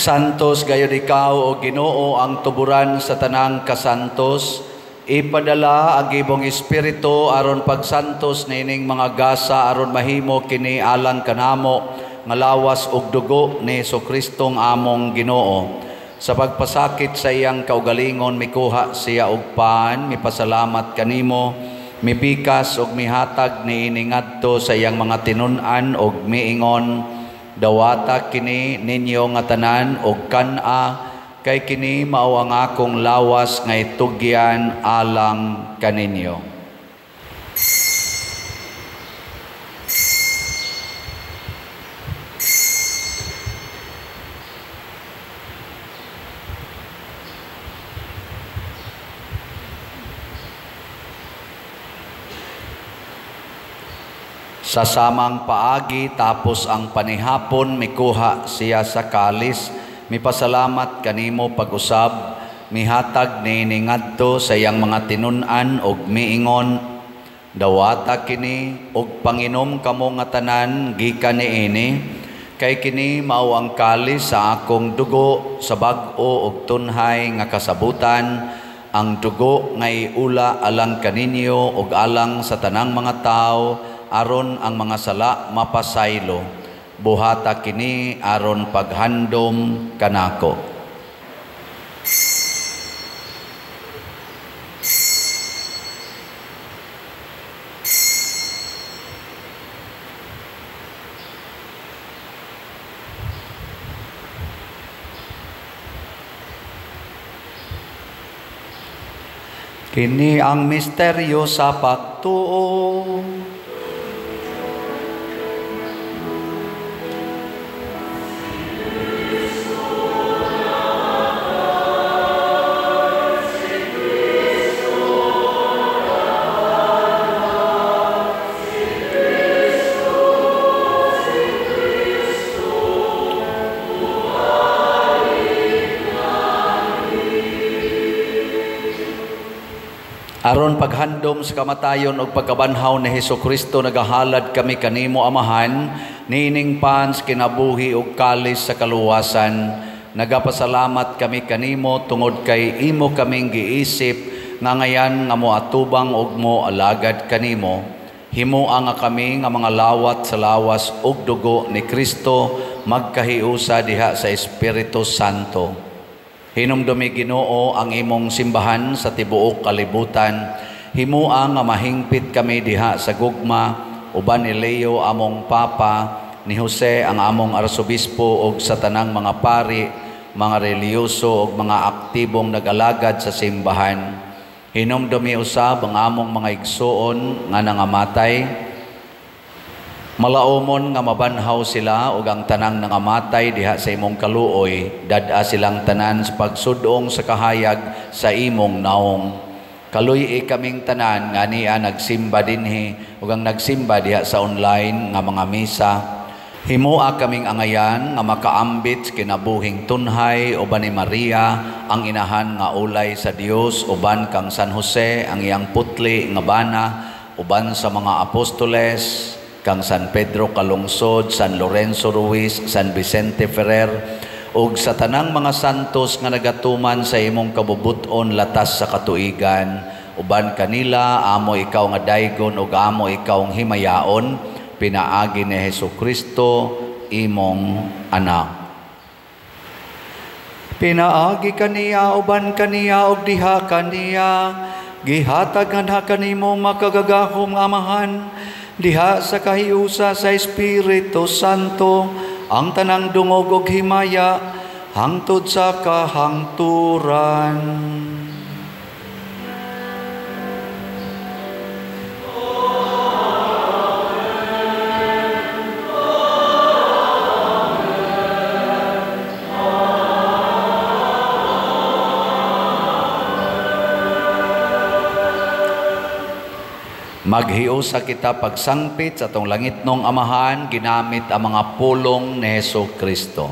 Santos gayud ikaw o Ginoo ang tuburan sa tanang kasantos. Ipadala ang imong espiritu aron pagsantos niining mga gasa aron mahimo kini alang kanamo nga lawas ug dugo ni Hesus-Kristong among Ginoo. Sa pagpasakit sa iyang kaugalingon mikuha siya og pan, mipasalamat kanimo, mipikas ug mihatag niini ngadto sa iyang mga tinun-an ug miingon, dawata kini ninyo nga tanan og kan-a, kay kini mao ang akong lawas nga itugyan alang kaninyo. Sa samang paagi tapos ang panihapon, mikuha siya sa kalis, mipasalamat kanimo pag-usab, mihatag niini ngadto sa iyang mga tinun-an og miingon, Dawata kini og panginom kamo nga tanan gikan niini, kay kini mao ang kalis sa akong dugo sa bag-o og tunhay nga kasabutan, ang dugo nga iula alang kaninyo ug alang sa tanang mga tawo aron ang mga sala mapasaylo. Buhata kini aron paghandom kanako. Kini ang misteryo sa pagtuo. Aron paghandom sa kamatayon ug pagkabanhaw ni Hesukristo, nagahalad kami kanimo, Amahan, niining pans kinabuhi ug kalis sa kaluwasan. Nagapasalamat kami kanimo tungod kay imo kaming giisip nga ngayan nga moatubang ug moalagad kanimo. Himoa nga kami nga mga lawat sa lawas ug dugo ni Kristo magkahiusa diha sa Espiritu Santo. Hinumdumi Ginoo ang imong simbahan sa tibuok kalibutan. Himoa nga mahingpit kami diha sa gugma uban ni Leo among Papa, ni Jose ang among arsobispo ug sa tanang mga pari, mga relihiyoso ug mga aktibong nag-alagad sa simbahan. Hinumdumi usab ang among mga igsuon nga nangamatay. Malaumon nga mabanhaw sila ug ang tanang nangamatay diha sa imong kaluoy, dad-a silang tanan sa pagsudong sa kahayag sa imong naong. Kaluy-i kaming tanan nga niya nagsimba dinhi ug ang nagsimba diha sa online nga mga misa. Himoa kaming angayan nga makaambit sa kinabuhing tunhay uban ni Maria ang inahan nga ulay sa Dios, uban kang San Jose ang iyang putli nga bana, uban sa mga apostoles kang San Pedro Calungsod, San Lorenzo Ruiz, San Vicente Ferrer, ug sa tanang mga santos nga nagatuman sa imong kabubut-on latas sa katuigan. Uban kanila amo ikaw nga daygon ug amo ikaw ang himayaon, pinaagi ni Hesukristo imong anak. Pinaagi kaniya, uban kaniya ug diha kaniya, gihatag nganha kanimo makagagahom Amahan, diha sa kahiusa sa Espiritu Santo, ang tanang dungog ug himaya hangtod sa kahangturan. Maghiusa kita pagsangpit sa atong langitnong Amahan, ginamit ang mga pulong ni Hesukristo.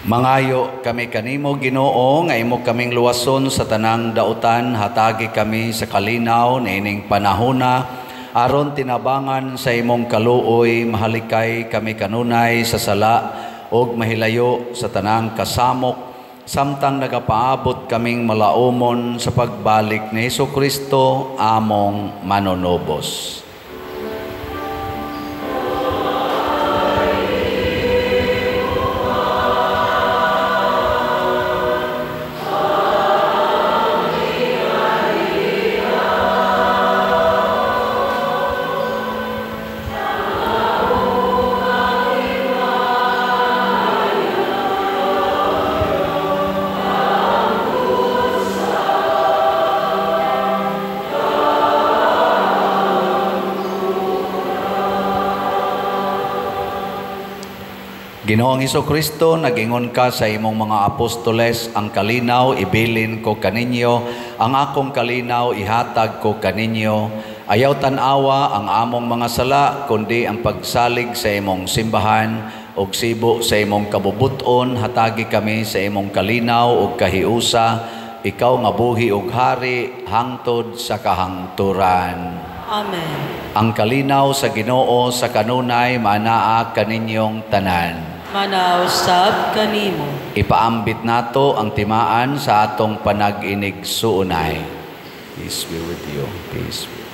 Mangayo kami kanimo, Ginoo, nga imo kaming luwason sa tanang dautan, hatagi kami sa kalinaw niining panahona, aron tinabangan sa imong kaluoy, mahalikay kami kanunay sa sala ug mahilayo sa tanang kasamok, samtang nagapaabot kaming malaumon sa pagbalik ni Hesukristo among manunubos. Ginoong Hesukristo, nag-ingon ka sa imong mga apostoles, ang kalinaw ibilin ko kaninyo, ang akong kalinaw ihatag ko kaninyo. Ayaw tan-awa ang among mga sala, kundi ang pagsalig sa imong simbahan ug sibo sa imong kabubuton, hatagi kami sa imong kalinaw ug kahiusa, ikaw nga buhi ug hari hangtod sa kahangturan. Amen. Ang kalinaw sa Ginoo sa kanunay maanaa kaninyong tanan. Manausab kanimo. Ipaambit nato ang timaan sa atong panag-inig-suunay. Peace be with you. Peace be.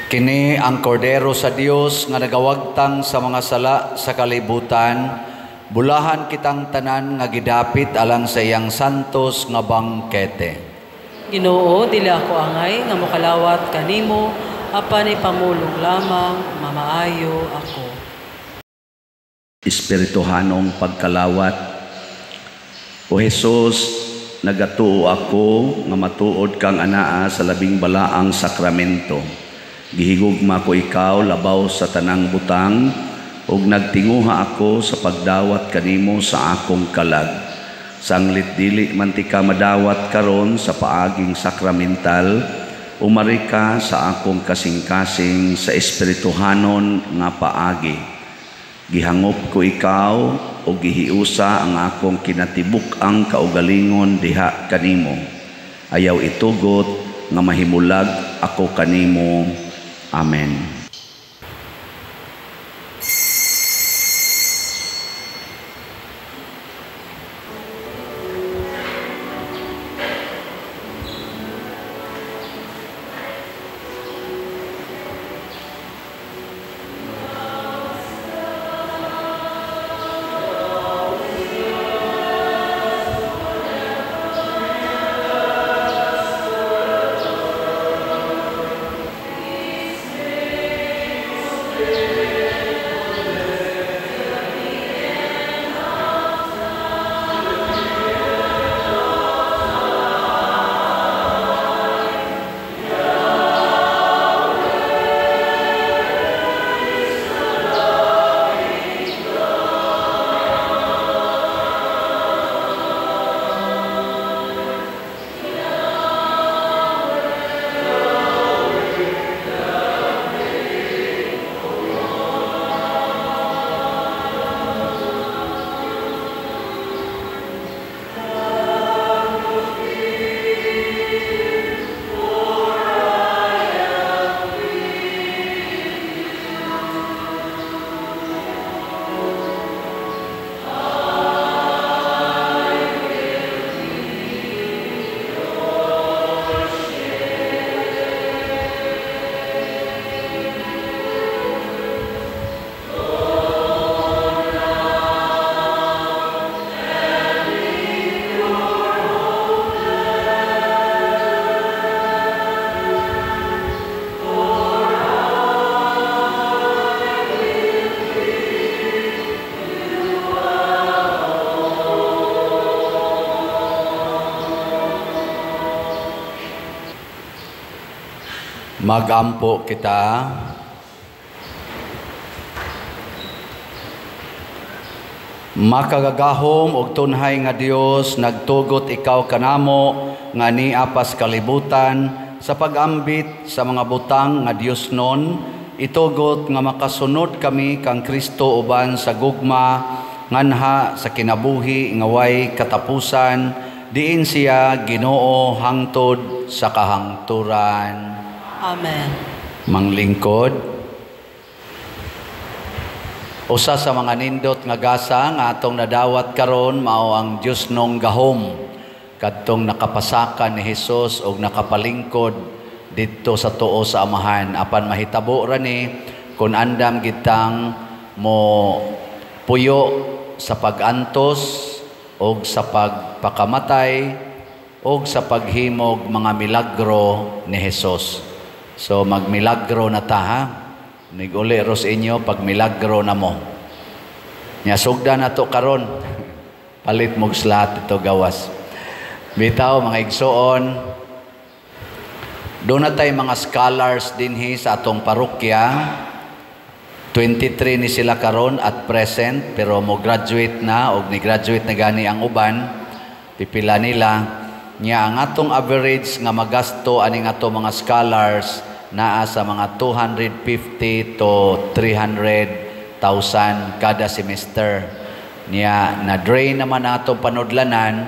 Kini ang kordero sa Dios nga nagawagtang sa mga sala sa kalibutan, bulahan kitang tanan nga gidapit alang sa iyang santos nga bangkete. Ginoo, dili ako angay nga mokalawat kanimo, apan ipamulong lamang mamaayo ako. Espirituhanong pagkalawat. O Jesus, nagatuo ako nga matuod kang anaa sa labing balaang sakramento. Gihigugma ko ikaw labaw sa tanang butang, ug nagtinguha ako sa pagdawat kanimo sa akong kalag. Sanglit dili man ti ka madawat karon sa paaging sakramental, umari ka sa akong kasing-kasing sa espirituhanon nga paagi. Gihangop ko ikaw o gihiusa ang akong kinatibuk-ang kaugalingon diha kanimo. Ayaw itugot nga mahimulag ako kanimo. Amen. Magampo kita. Makagagahom og tunhay nga Dios, nagtugot ikaw kanamo nga niapas kalibutan sa pag-ambit sa mga butang nga Dios non, itugot nga makasunod kami kang Kristo uban sa gugma nganha sa kinabuhi nga way katapusan, diin siya Ginoo hangtod sa kahangturan. Amen. Manglingkod, usa sa mga nindot nga gasa nga atong nadawat karon mao ang Dios nong gahom kadtong nakapasaka ni Hesus og nakapalingkod didto sa tuo sa Amahan. Apan mahitabo ra ni kun andam gitang mo puyo sa pag-antos og sa pagpakamatay og sa paghimog mga milagro ni Hesus. So magmilagro na ta, ha? Niguli ros inyo pag milagro na mo. Nya sugda na to karon. Palit mog slat ito gawas. Bitaw mga igsoon, doon na tay mga scholars dinhi sa atong parokya. 23 ni sila karon at present, pero mo graduate na og ni graduate na gani ang uban. Pipila nila. Nya ang atong average nga magasto aning ato mga scholars naa sa mga 250 to 300,000 kada semester. Nya na-drain naman atong panudlanan.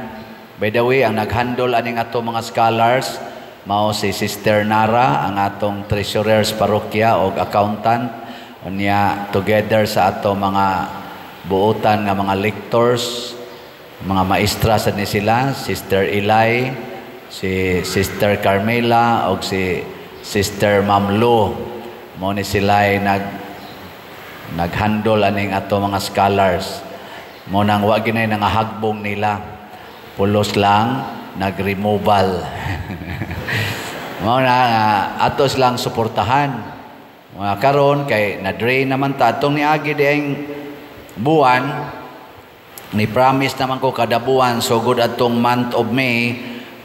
By the way, ang naghandle aning ato mga scholars mao si Sister Nara, ang atong treasurer sa parokya og accountant. Unya together sa ato mga buotan nga mga lectors, mga maestra sad ni sila, Sister Eli, si Sister Carmela og si Sister Mamlo. Mao ni sila ay naghandle aning ato mga scholars. Mao nang wa ginay nangahagbong nila. Pulos lang nagremoval. Mao na atos lang suportahan. Mga karon kay na-drain naman ta atong niagi dieng buwan. Ni promise naman ko kada buwan sugod atong month of May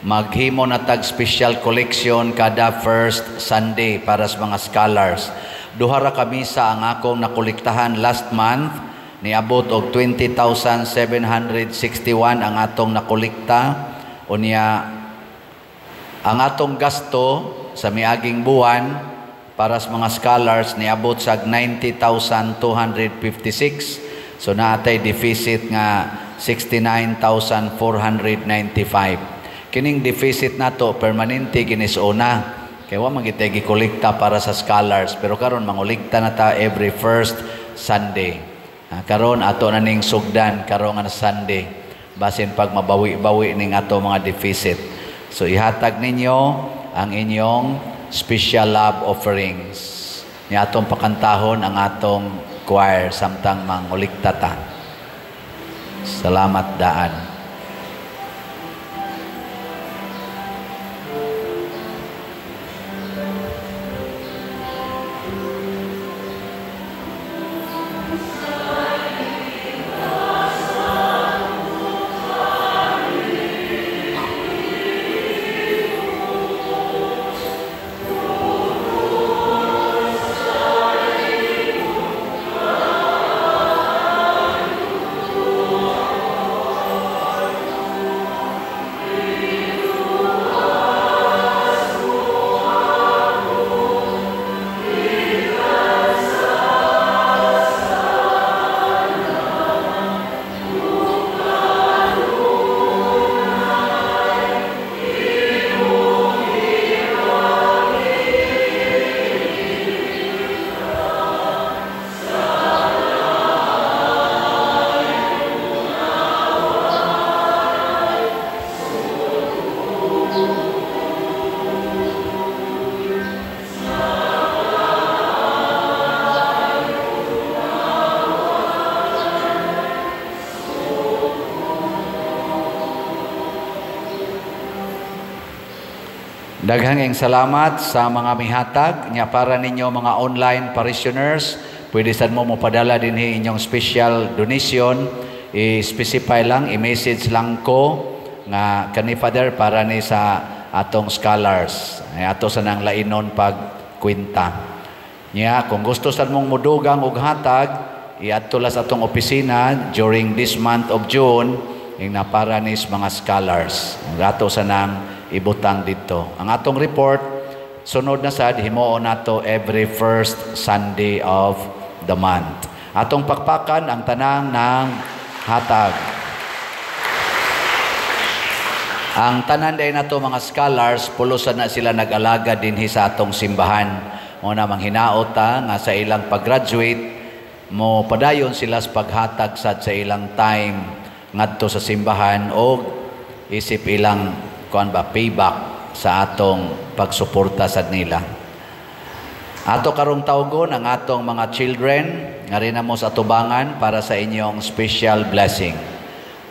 maghimo na tag special collection kada first Sunday para sa mga scholars. Duha ra ka misa ang akong nakolektahan last month, niabot og 20,761 ang atong nakolekta. Unya ang atong gasto sa miaging buwan para sa mga scholars niabot sa 90,256. So naatay deficit nga 69,495. Kining deficit nato permanente ginisuna. Kay wa man gitay gikolekta para sa scholars, pero karon mangolekta na ta every first Sunday. Karon ato na ning sugdan karon nga Sunday basin pag mabawi-bawi ning ato mga deficit. So ihatag ninyo ang inyong special love offerings. Ni atong pakantahon ang atong choir samtang mangulikta ta. Salamat daan. Daghang salamat sa mga mihatag nya para ninyo mga online parishioners. Pwede sad mo mopadala dinhi inyong special donation. I-specify lang, i-message lang ko nga kani Father para ni sa atong scholars. Ay ato sa nang lainon pag kwenta. Nya, kung gusto sad mong mudugang og hatag, iadto la sa atong opisina during this month of June, ing napara nis mga scholars. Ang ato sa nang ibutang dito. Ang atong report, sunod na sad, himuon nato every first Sunday of the month. Atong pakpakan ang tanang ng hatag. Ang tanan day nato mga scholars, pulosan na sila nag-alaga dinhi sa atong simbahan. Mo na manghinaot ta nga sa ilang pag-graduate, mo padayon sila sa paghatag sad sa ilang time ngadto sa simbahan og isip ilang kuan ba payback sa atong pagsuporta sad nila. Ato karong tawgon ang atong mga children nga rin mo sa atubangan para sa inyong special blessing.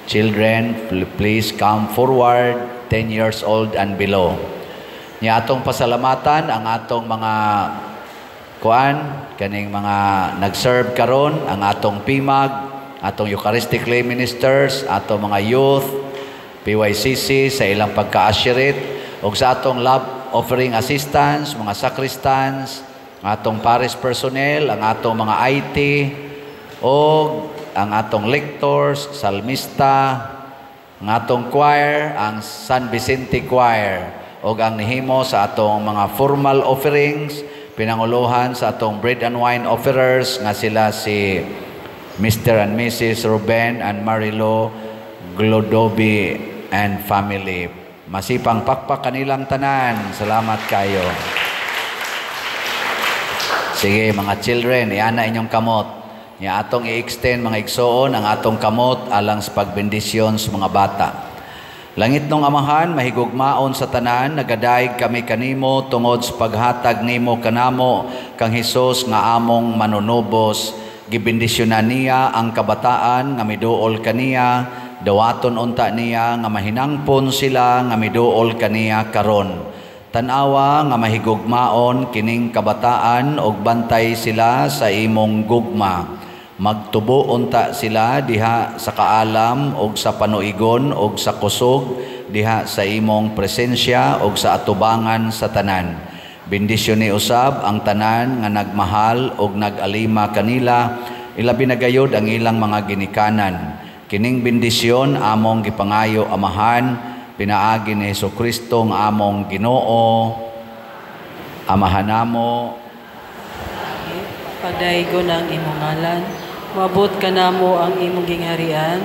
Children, please come forward, 10 years old and below. Nya atong pasalamatan ang atong mga kuan, kaning mga nag-serve karon, ang atong PIMAG, atong Eucharistic lay ministers, atong mga youth, PYCC sa ilang pagka-asherit, ug sa atong love offering assistants, mga sacristans, atong parish personnel, ang atong mga IT, ug ang atong lectors, salmista, ang atong choir, ang San Vicente Choir, ug ang nihimo sa atong mga formal offerings, pinanguluhan sa atong bread and wine offerers nga sila si Mr. and Mrs. Ruben and Marilo Glodobi and family. Masipang pakpak kanilang tanan. Salamat kayo. Sige, mga children, iana inyong kamot. Nya atong i-extend, mga igsoon, ang atong kamot alang sa pagbendisyon sa mga bata. Langit nung Amahan, mahigugmaon sa tanan, nagadayeg kami kanimo tungod sa paghatag nimo kanamo kang Hesus nga among manunubos. Gibendisyonan niya ang kabataan nga miduol kaniya, dawaton unta niya nga mahinangpon sila nga miduol kaniya karon. Tan-awa nga mahigugmaon kining kabataan og bantay sila sa imong gugma. Magtubo unta sila diha sa kaalam og sa panuigon og sa kusog diha sa imong presensya og sa atubangan sa tanan. Bendisyon ni usab ang tanan nga nagmahal og nagalima kanila, ilabi na gayod ang ilang mga ginikanan. Kining bendisyon among gipangayo, Amahan, pinaagi ni Hesukristo nga among Ginoo. Amahan namo, pagdaygon ang imong ngalan, moabot kanamo ang imong gingharian,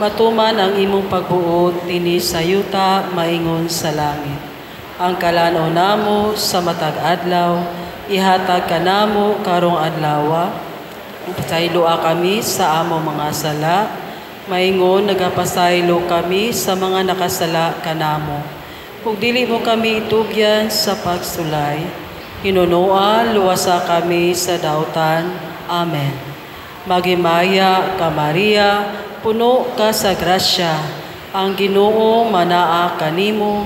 matuman ang imong pagbuot dinhi sa yuta maingon sa langit. Ang kalan-on namo sa matag adlaw, ihatag kanamo karong adlawa. Pasayloa kami sa among mga sala, maingon nagapasaylo kami sa mga nakasala kanamo. Ug dili mo kami itugyan sa pagsulay, hinunoa luwasa kami sa dautan. Amen. Maghimaya ka, Maria, puno ka sa grasya, ang Ginoo manaa kanimo,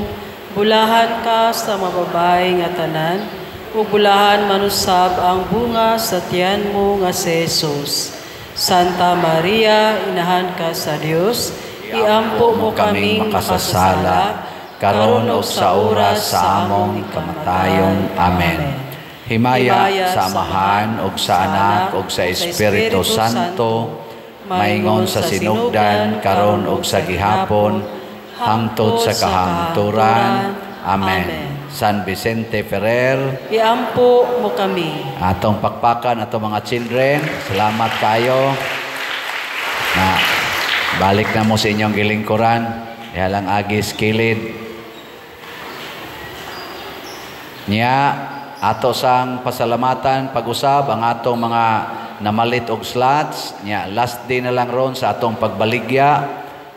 bulahan ka sa mababay nga tanan, ug bulahan manusab ang bunga sa tiyan mo nga si Jesus. Santa Maria, inahan ka sa Dios, iampo mo kaming makasasala, karon ug sa oras sa among kamatayon. Amen. Himaya sa Amahan ug sa Anak ug sa Espiritu Santo, maingon sa sinugdan, karon ug sa gihapon, hangtod sa kahangturan. Amen. San Vicente Ferrer, iampo mo kami. Atong pakpakan atong mga children. Salamat kayo. Na balik na mo sa inyong gilingkuran. Diha lang agis kilid. Nya ato sang pasalamatan pag-usab ang atong mga namalit og slots. Nya last day na lang ron sa atong pagbaligya.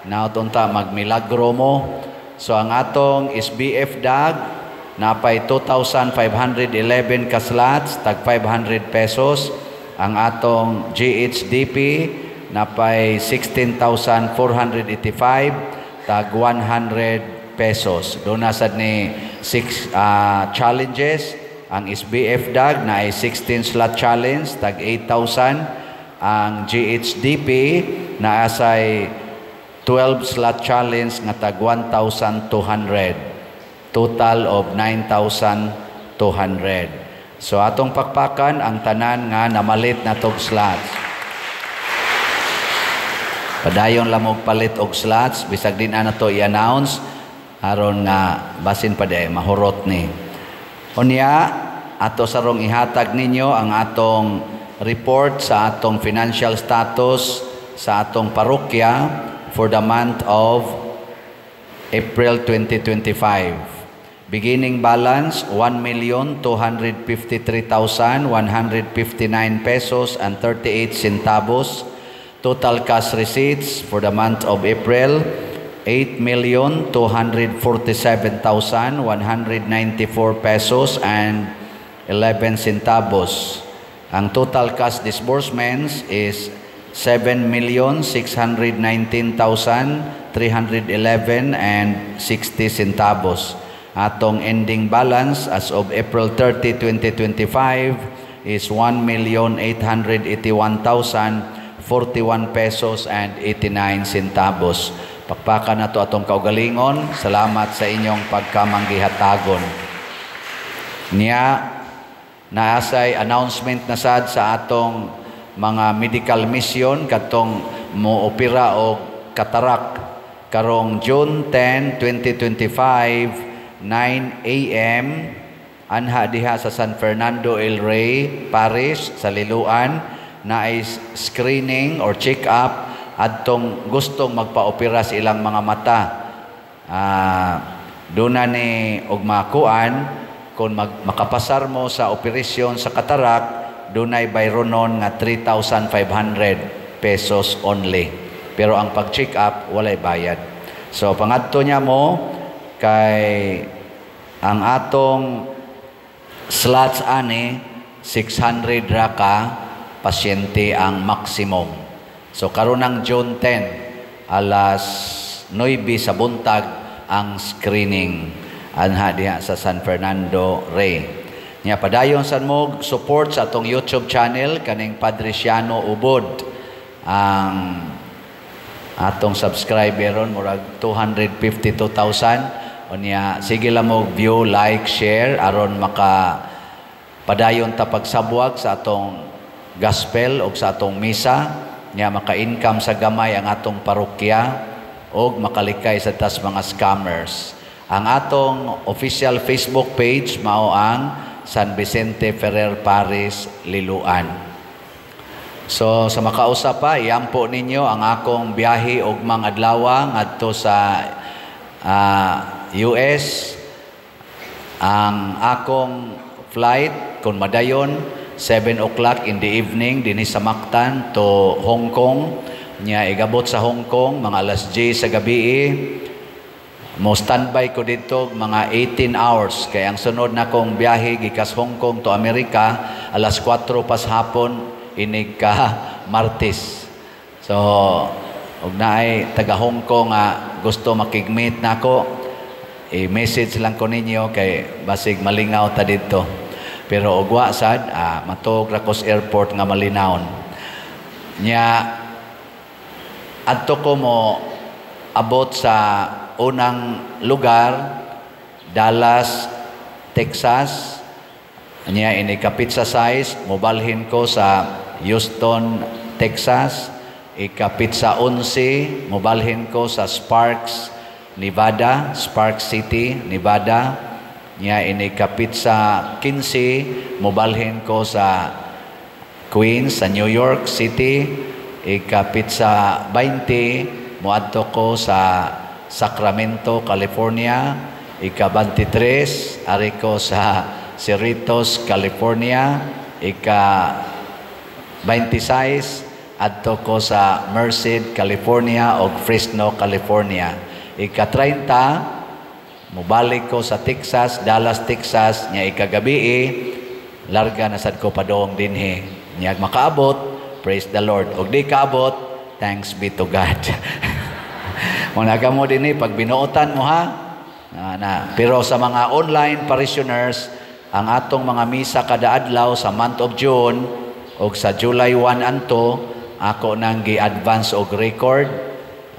Naot unta magmilagro mo. So ang atong SBF dag napay 2,511 ka slots tag 500 pesos. Ang atong GHDP napay 16,485 tag 100 pesos. Doon na sad ni 6 challenges. Ang SBF dag na ay 16 slot challenge tag 8,000. Ang GHDP na asay 12 slot challenge nga tag 1,200. Total of 9,200. So atong pakpakan ang tanan nga namalit na tog slots. Padayon lang og palit og slots bisag di na nato i-announce aron nga basin pa di mahurot ni. Unya, ato sarong ihatag ninyo ang atong report sa atong financial status sa atong parokya for the month of April 2025. Beginning balance, ₱1,253,159.38. Total cash receipts for the month of April, ₱8,247,194.11. Ang total cash disbursements is 7,619,311.60. Atong ending balance as of April 30, 2025 is ₱1,881,041.89. Pakpakan nato atong kaugalingon. Salamat sa inyong pagkamanggihatagon. Niya, naasay announcement na sad sa atong mga medical mission katong mo opera og katarak karong June 10, 2025, 9 a.m. anha diha sa San Fernando El Rey Parish sa Liloan, na ay screening or check-up adtong gustong magpa-opera sa ilang mga mata. Doon na ni og makuan kung makapasar mo sa operasyon sa katarak, dunay bayronon nga ₱3,500 only. Pero ang pag-check up, walay bayad. So pangadto niya mo kay ang atong slots ani 600 ra ka pasyente ang maximum. So karon ng June 10 alas 9 sa buntag ang screening anha diha sa San Fernando Rey. Nya padayon san mo support sa atong YouTube channel kaning Padre Siano Ubod. Ang atong subscriber ron murag 252,000. Unya sige lang mo view, like, share aron maka padayon ta pagsabwag sa atong gospel og sa atong misa, nya maka-income sa gamay ang atong parokya og makalikay sa tas mga scammers. Ang atong official Facebook page mao ang San Vicente Ferrer Parish, Liloan. So sa makausa pa, iampo ninyo ang akong biyahe ugmang adlaw ngadto sa US. Ang akong flight kung madayon, 7 o'clock in the evening dinhi sa Mactan to Hong Kong. Nya igabot sa Hong Kong mga alas 10 sa gabi. Mo standby ko dito mga 18 hours kay ang sunod na kong biyahe gikas Hong Kong to Amerika alas 4 pas hapon inig ka Martes. So og naay taga Hong Kong nga gusto makig-meet nako, i-message lang ko ninyo kay basig malingaw ta didto. Pero og wa sad, matuog ra ko sa airport nga malinawon. Nya adto ko mo abot sa unang lugar, Dallas, Texas. Nya ini kapitsa 6, mobalhin ko sa Houston, Texas. Ikapitsa 11, mobalhin ko sa Sparks, Nevada, Sparks City, Nevada. Nya ini kapitsa 15, mobalhin ko sa Queens, sa New York City. Ikapitsa 20, moadto ko sa Sacramento, California. Ika-23, ari ko sa Cerritos, California. Ika-26, adto ko sa Merced, California o Fresno, California. Ika-30, mobalik ko sa Texas, Dallas, Texas. Nya ikagabi, larga na sad ko padong dinhi. Nya makaabot, praise the Lord. Og di kaabot, thanks be to God. Muna mo dinhi pag binuotan mo ha. Na, na. Pero sa mga online parishioners, ang atong mga misa kada adlaw sa month of June og sa July 1 anto, ako nang gi-advance og record.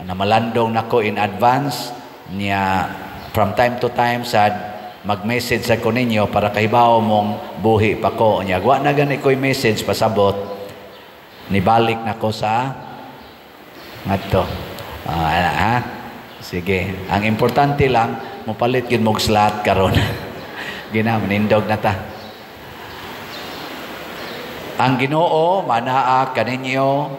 Namalandong nako in advance niya from time to time sad. Mag-message ako ninyo para kahibaw mong buhi pa ko. Nya wa na gani ko'y message pasabot. Nibalik na ko sa ngadto. Ah, ha? Sige. Ang importante lang, mopalit gyud mog slot karon. Gina, manindog na ta. Ang Ginoo manaa kaninyo.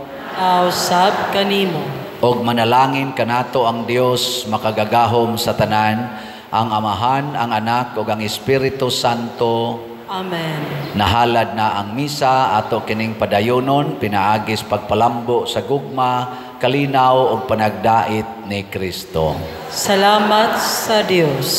Usab kanimo. Og manalangin kanato ang Dios makagagahom sa tanan, ang Amahan, ang Anak ug ang Espiritu Santo. Amen. Nahalad na ang misa, ato kining padayonon pinaagis pagpalambo sa gugma, kalinaw ug panagdait ni Kristo. Salamat sa Dios.